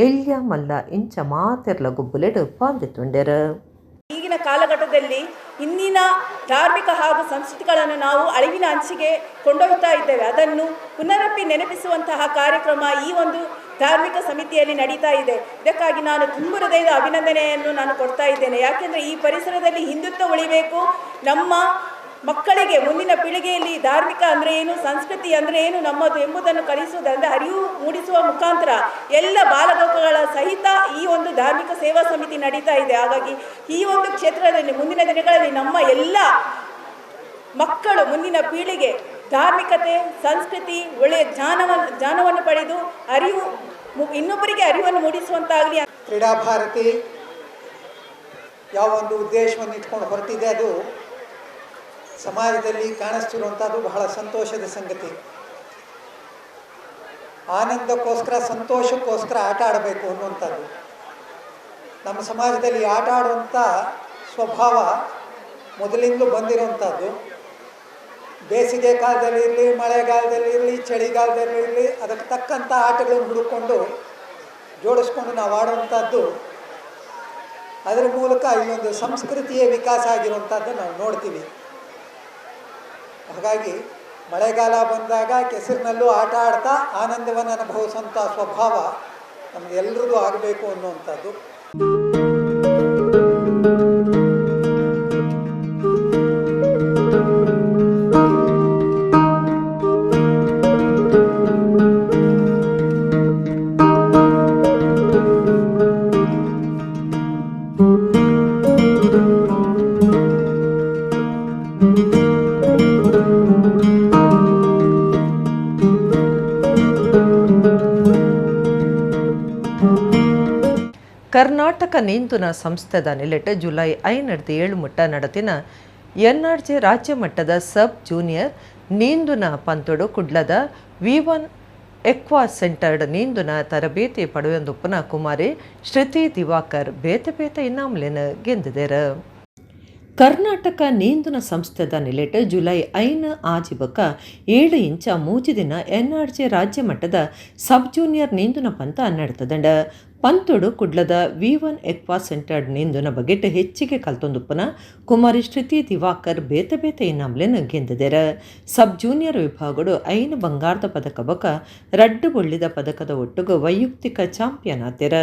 ಎಲ್ಯ ಮಲ್ಲ ಇಂಚ ಮಾತೆರ್ಲ ಗೊಬ್ಬುಲೆಡು ಪಾಲ್ದಿತ್ತುಂಡೆರ. ಈಗಿನ ಕಾಲಘಟ್ಟದಲ್ಲಿ ಇಂದಿನ ಧಾರ್ಮಿಕ ಹಾಗೂ ಸಂಸ್ಕೃತಿಗಳನ್ನು ನಾವು ಅಳಿವಿನ ಅಂಚಿಗೆ ಕೊಂಡೊಯ್ತಾ ಇದ್ದೇವೆ. ಅದನ್ನು ಪುನರಪಿ ನೆನಪಿಸುವಂತಹ ಕಾರ್ಯಕ್ರಮ ಈ ಒಂದು ಧಾರ್ಮಿಕ ಸಮಿತಿಯಲ್ಲಿ ನಡೀತಾ ಇದೆ. ಇದಕ್ಕಾಗಿ ನಾನು ತುಂಬ ಹೃದಯದ ಅಭಿನಂದನೆಯನ್ನು ನಾನು ಕೊಡ್ತಾ ಇದ್ದೇನೆ. ಯಾಕೆಂದರೆ ಈ ಪರಿಸರದಲ್ಲಿ ಹಿಂದುತ್ವ ಉಳಿಬೇಕು, ನಮ್ಮ ಮಕ್ಕಳಿಗೆ ಮುಂದಿನ ಪೀಳಿಗೆಯಲ್ಲಿ ಧಾರ್ಮಿಕ ಅಂದರೆ ಏನು, ಸಂಸ್ಕೃತಿ ಅಂದರೆ ಏನು ನಮ್ಮದು ಎಂಬುದನ್ನು ಕಲಿಸುವುದರಿಂದ ಅರಿವು ಮೂಡಿಸುವ ಮುಖಾಂತರ ಎಲ್ಲ ಬಾಲಗೋಕುಗಳ ಸಹಿತ ಈ ಒಂದು ಧಾರ್ಮಿಕ ಸೇವಾ ಸಮಿತಿ ನಡೀತಾ ಇದೆ. ಹಾಗಾಗಿ ಈ ಒಂದು ಕ್ಷೇತ್ರದಲ್ಲಿ ಮುಂದಿನ ದಿನಗಳಲ್ಲಿ ನಮ್ಮ ಎಲ್ಲ ಮಕ್ಕಳು ಮುಂದಿನ ಪೀಳಿಗೆ ಧಾರ್ಮಿಕತೆ, ಸಂಸ್ಕೃತಿ, ಒಳ್ಳೆಯ ಜ್ಞಾನವನ್ನು ಪಡೆದು ಅರಿವು ಇನ್ನೊಬ್ಬರಿಗೆ ಅರಿವನ್ನು ಮೂಡಿಸುವಂತಾಗಲಿ. ಕ್ರೀಡಾ ಭಾರತಿ ಯಾವ ಒಂದು ಉದ್ದೇಶವನ್ನು ಇಟ್ಕೊಂಡು ಹೊರಟಿದೆ ಅದು ಸಮಾಜದಲ್ಲಿ ಕಾಣಿಸ್ತಿರುವಂಥದ್ದು ಬಹಳ ಸಂತೋಷದ ಸಂಗತಿ. ಆನಂದಕ್ಕೋಸ್ಕರ, ಸಂತೋಷಕ್ಕೋಸ್ಕರ ಆಟ ಆಡಬೇಕು ಅನ್ನುವಂಥದ್ದು ನಮ್ಮ ಸಮಾಜದಲ್ಲಿ ಆಟ ಆಡುವಂಥ ಸ್ವಭಾವ ಮೊದಲಿಂದಲೂ ಬಂದಿರುವಂಥದ್ದು. ಬೇಸಿಗೆ ಕಾಲದಲ್ಲಿರಲಿ, ಮಳೆಗಾಲದಲ್ಲಿರಲಿ, ಚಳಿಗಾಲದಲ್ಲಿರಲಿ ಅದಕ್ಕೆ ತಕ್ಕಂಥ ಆಟಗಳನ್ನು ಹುಡುಕೊಂಡು ಜೋಡಿಸ್ಕೊಂಡು ನಾವು ಆಡುವಂಥದ್ದು, ಅದರ ಮೂಲಕ ಈ ಒಂದು ಸಂಸ್ಕೃತಿಯ ವಿಕಾಸ ಆಗಿರುವಂಥದ್ದು ನಾವು ನೋಡ್ತೀವಿ. ಹಾಗಾಗಿ ಮಳೆಗಾಲ ಬಂದಾಗ ಕೆಸರಿನಲ್ಲೂ ಆಟ ಆಡ್ತಾ ಆನಂದವನ್ನು ಅನುಭವಿಸುವಂಥ ಸ್ವಭಾವ ನಮಗೆಲ್ಲರಿಗೂ ಆಗಬೇಕು ಅನ್ನುವಂಥದ್ದು. ಕರ್ನಾಟಕ ನೀಂದುನ ಸಂಸ್ಥೆದ ನಿಲೆಟ್ ಜುಲೈ 5-7 ಮುಟ್ಟ ನಡತಿನ ಎನ್ಆರ್ಜೆ ರಾಜ್ಯ ಮಟ್ಟದ ಸಬ್ ಜೂನಿಯರ್ ನೀಂದುನ ಪಂತೊಡು ಕುಡ್ಲದ V1 aqua centred ನೀಂದುನ ತರಬೇತಿ ಪಡೆಯೊಂದುಪ್ಪನ ಕುಮಾರಿ ಶ್ರುತಿ ದಿವಾಕರ್ ಬೇತೆ ಬೇತೆ ಇನಾಮ್ಲೆನ ಗೆಂದಿದೆರು. ಕರ್ನಾಟಕ ನೀಂದುನ ಸಂಸ್ಥೆದ ನಿಲೆಟ್ ಜುಲೈ 5 ಆಜಿಬಕ 7 ಇಂಚ 3 ದಿನ ಎನ್ಆರ್ಜೆ ರಾಜ್ಯ ಮಟ್ಟದ ಸಬ್ ಜೂನಿಯರ್ ನೀಂದುನ ಪಂತ ನಡೆತದಂಡ. ಪಂತೊಡು ಕುಡ್ಲದ V1 aqua centred ನೀಂದುನ ಬಗೆಟ್ ಹೆಚ್ಚಿಗೆ ಕಲ್ತೊಂದುಪ್ಪನ ಕುಮಾರಿ ಶ್ರುತಿ ದಿವಾಕರ್ ಬೇತೆ ಬೇತೆ ಇನಾಮ್ಲೆನ್ ಗೆಂದಿದೆರ. ಸಬ್ ಜೂನಿಯರ್ ವಿಭಾಗಡು 5 ಬಂಗಾರದ ಪದಕ ಬೊಕ 2 ಬೊಳ್ಳಿದ ಪದಕದ ಒಟ್ಟುಗು ವೈಯಕ್ತಿಕ ಚಾಂಪಿಯನ್ ಆತೆರ.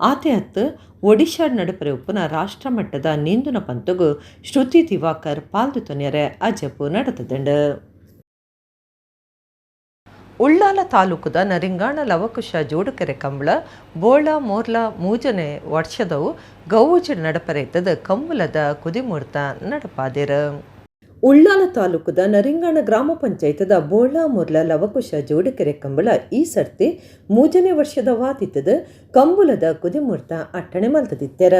ಆತೆ ಹತ್ತು ಒಡಿಶಾ ನಡುಪರೆ ಉಪ್ಪುನ ರಾಷ್ಟ್ರಮಟ್ಟದ ನೀಂದುನ ಪಂತುಗು ಶ್ರುತಿ ದಿವಾಕರ್ ಪಾಲ್ದು ತೊನೆರೆ ಅಜಪು ನಡೆತದಂಡ. ಉಳ್ಳಾಲ ತಾಲೂಕುದ ನರಿಂಗಾಣ ಲವಕುಶ ಜೋಡುಕೆರೆ ಕಂಬಳ ಬೋಳ ಮೋರ್ಲ ಮೂಜನೆ ವರ್ಷದವು ಗೌಜ ನಡಪರೆತ್ತದ ಕಂಬಳದ ಕುದಿಮೂರ್ತ ನಡಪಾದಿರ. ಉಳ್ಳಾಲ ತಾಲೂಕುದ ನರಿಂಗಾಣ ಗ್ರಾಮ ಪಂಚಾಯತದ ಬೋಳ ಮುರ್ಲ ಲವಕುಶ ಜೋಡುಕೆರೆ ಕಂಬಳ ಈ ಸರ್ತಿ 3ನೇ ವರ್ಷದ ವಾತಿತ್ತದ ಕಂಬುಲದ ಕುದಿಮೂರ್ತ ಅಟ್ಟಣೆ ಮಲ್ತದಿತ್ತೆರ.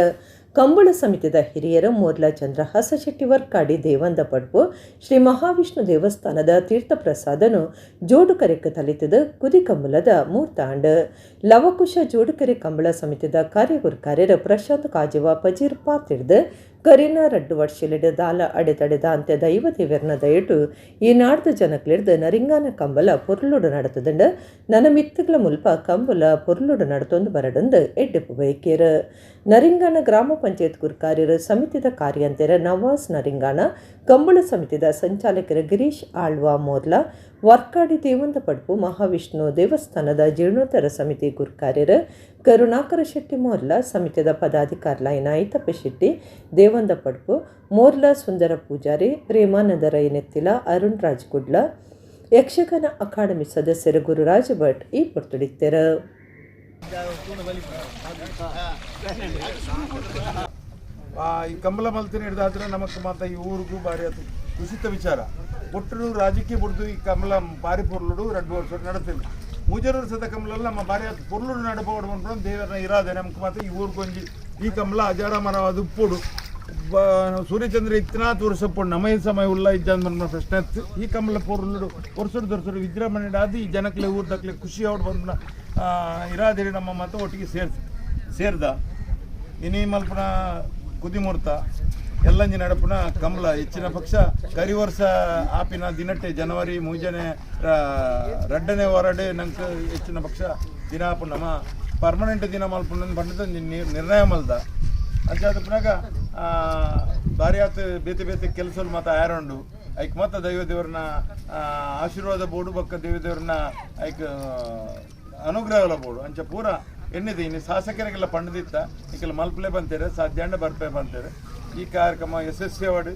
ಕಂಬಳ ಸಮಿತಿದ ಹಿರಿಯರು ಮೋರ್ಲ ಚಂದ್ರಹಾಸ ಶೆಟ್ಟಿ ವರ್ಕಾಡಿ ದೇವಂದ ಪಡ್ಪು ಶ್ರೀ ಮಹಾವಿಷ್ಣು ದೇವಸ್ಥಾನದ ತೀರ್ಥಪ್ರಸಾದನು ಜೋಡುಕರೆಕ್ಕೆ ತಲಿತದ ಕುದಿ ಕಂಬಳದ ಮೂರ್ತಾಂಡ. ಲವಕುಶ ಜೋಡುಕೆರೆ ಕಂಬಳ ಸಮಿತಿದ ಕಾರ್ಯಗುರುಕಾರ್ಯರು ಪ್ರಶಾಂತ್ ಕಾಜುವ ಪಜೀರ್ ಪಾತಿರ್ದು ಕರಿನ ರಡ್ಡು ವರ್ಷಲೆಡ್ ದಾಲ ಅಡೆತಡೆದಾಂತೆ ದೈವ ದೇವೆರ್ನ ದಯಟು ಈ ನಾಡ್ದ ಜನಕ್ಲೆಡ್ದ್ ನರಿಂಗಾನ ಕಂಬಲ ಪೊರ್ಲುಡು ನಡತುದುಂಡು. ನನ ಮಿತ್ತುಗಳ ಮುಲ್ಪ ಕಂಬುಲ ಪೊರ್ಲುಡು ನಡತೊಂದು ಬರಡಂದು ಎಡ್ಡೆಪ್ಪು ಬಯಕೇರ್. ನರಿಂಗಾನ ಗ್ರಾಮ ಪಂಚಾಯತ್ ಗುರ್ಕಾರ್ಯರು ಸಮಿತಿದ ಕಾರ್ಯಂತೆರ್ ನವಾಸ್ ನರಿಂಗಾನ, ಕಂಬುಳ ಸಮಿತಿದ ಸಂಚಾಲಕರು ಗಿರೀಶ್ ಆಳ್ವಾ ಮೋರ್ಲಾ, ವರ್ಕಾಡಿ ದೇವಂದ ಪಡ್ಪು ಮಹಾವಿಷ್ಣು ದೇವಸ್ಥಾನದ ಜೀರ್ಣೋದ್ಧಾರ ಸಮಿತಿ ಗುರ್ಕಾರ್ಯರು ಕರುಣಾಕರ ಶೆಟ್ಟಿ ಮೋರ್ಲಾ, ಸಮಿತಿದ ಪದಾಧಿಕಾರಿಲಾಯಿನ ಐತಪ್ಪ ಶೆಟ್ಟಿ ದೇವಂದ ಪಡ್ಪು, ಮೋರ್ಲಾ ಸುಂದರ ಪೂಜಾರಿ, ಪ್ರೇಮಾನಂದ ರೈ ನೆತ್ತಿಲ, ಅರುಣ್ ರಾಜ್ ಕುಡ್ಲ, ಯಕ್ಷಗಾನ ಅಕಾಡೆಮಿ ಸದಸ್ಯರು ಗುರುರಾಜ ಭಟ್ ಈ ಪೊರ್ತುಡಿತ್ತೆರು. ಈ ಕಂಬಳ ಮಲ್ತಿನ ಹಿಡಿದಾದ್ರೆ ನಮಕ್ ಮಾತ ಈ ಊರಿಗೂ ಭಾರಿ ಅದು ಕುಸಿತ ವಿಚಾರ. ಒಟ್ಟು ರಾಜಕೀಯ ಬುಡ್ದು ಈ ಕಮಲ ಬಾರಿ ಪೊರ್ಲುಡು 2 ವರ್ಷ ನಡತಿಲ್ಲ. 3 ವರ್ಷದ ಕಮಲಲ್ಲಿ ನಮ್ಮ ಬಾರಿ ಅದು ಪೊರ್ಲುಡು ನಡಪೋಡು ಅನ್ಕೊಂಡು ದೇವರನ್ನ ಇರಾದೆ ನಮಕ್ ಮಾತ ಈ ಊರಿಗೊಂಜಿ ಈ ಕಮಲ ಅಜಾರ ಮರವಾದ ಉಪ್ಪುಡು ಸೂರ್ಯಚಂದ್ರ ಇತ್ತನಾತ್ ವರ್ಷ ಪೊಡು ನಮ್ಮ ಈ ಸಮಯ ಉಲ್ಲ ಇಜ್ಜಂದ್ ಪ್ರಶ್ನೆ ಇತ್ತು. ಈ ಕಮಲ ಪೊರ್ಲುಡು ವರ್ಷಡು ದೊರ್ಸಡು ವಿಜೃಂಭಣೆ ಆದು ಈ ಜನಕ್ಲೆ ಊರ್ದಕ್ಲೆ ಖುಷಿ ಅವಡು ಬಂದ ಇರಾದಿರಿ ನಮ್ಮ ಮಾತ ಒಟ್ಟಿಗೆ ಸೇರ್ದ ಇನಿ ಮಲ್ಪನ ಕುದಿಮೂರ್ತ ಎಲ್ಲಂಜಿ ನಡಪುನ ಕಮಲ ಹೆಚ್ಚಿನ ಪಕ್ಷ ಕರಿ ವರ್ಷ ಆಪಿನ ದಿನಟ್ಟೆ ಜನವರಿ 3ನೇ 2ನೇ ವಾರಡೆ ನಂಗೆ ಹೆಚ್ಚಿನ ಪಕ್ಷ ದಿನ ಆಪು ನಮ್ಮ ಪರ್ಮನೆಂಟ್ ದಿನ ಮಲ್ಪುನ ಪಂಡದ ನಿರ್ಣಯ ಮಲ್ದ ಅಂಚಾದ ಪುನಗ ಭಾರಿ ಆತ ಬೇತೆ ಬೇತೆ ಕೆಲಸ ಮಾತ ಆರುಂಡು ಐಕ್ ಮತ್ತ ದೈವ ದೇವರನ್ನ ಆಶೀರ್ವಾದ ಬೋಡು ಬಕ್ಕ ದೈವ ದೇವರನ್ನ ಐಕ್ ಅನುಗ್ರಹಲ ಬೋಡು ಅಂಚ ಪೂರ ಎನ್ನಿದೆ. ಇನ್ನು ಶಾಸಕರಿಗೆಲ್ಲ ಪಂಡದಿತ್ತ ಈಕೆಲ್ಲ ಮಲ್ಪಲೆ ಬಂತೇರೆ ಸಾಧ್ಯಾಂಡ ಬರ್ಪೆ ಬಂತೇರೆ ಈ ಕಾರ್ಯಕ್ರಮ ಯಶಸ್ವಿಯಾವಡು.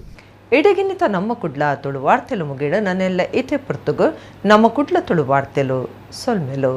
ಇಡಗಿನಿತ ನಮ್ಮ ಕುಡ್ಲ ತುಳು ವಾರ್ತೆಲು ಮುಗಿಡ ನನ್ನೆಲ್ಲ ಇತೆ ಪುರ್ತುಗು ನಮ್ಮ ಕುಡ್ಲ ತುಳು ವಾರ್ತೆಲು ಸೊಲ್ಮೆಲು.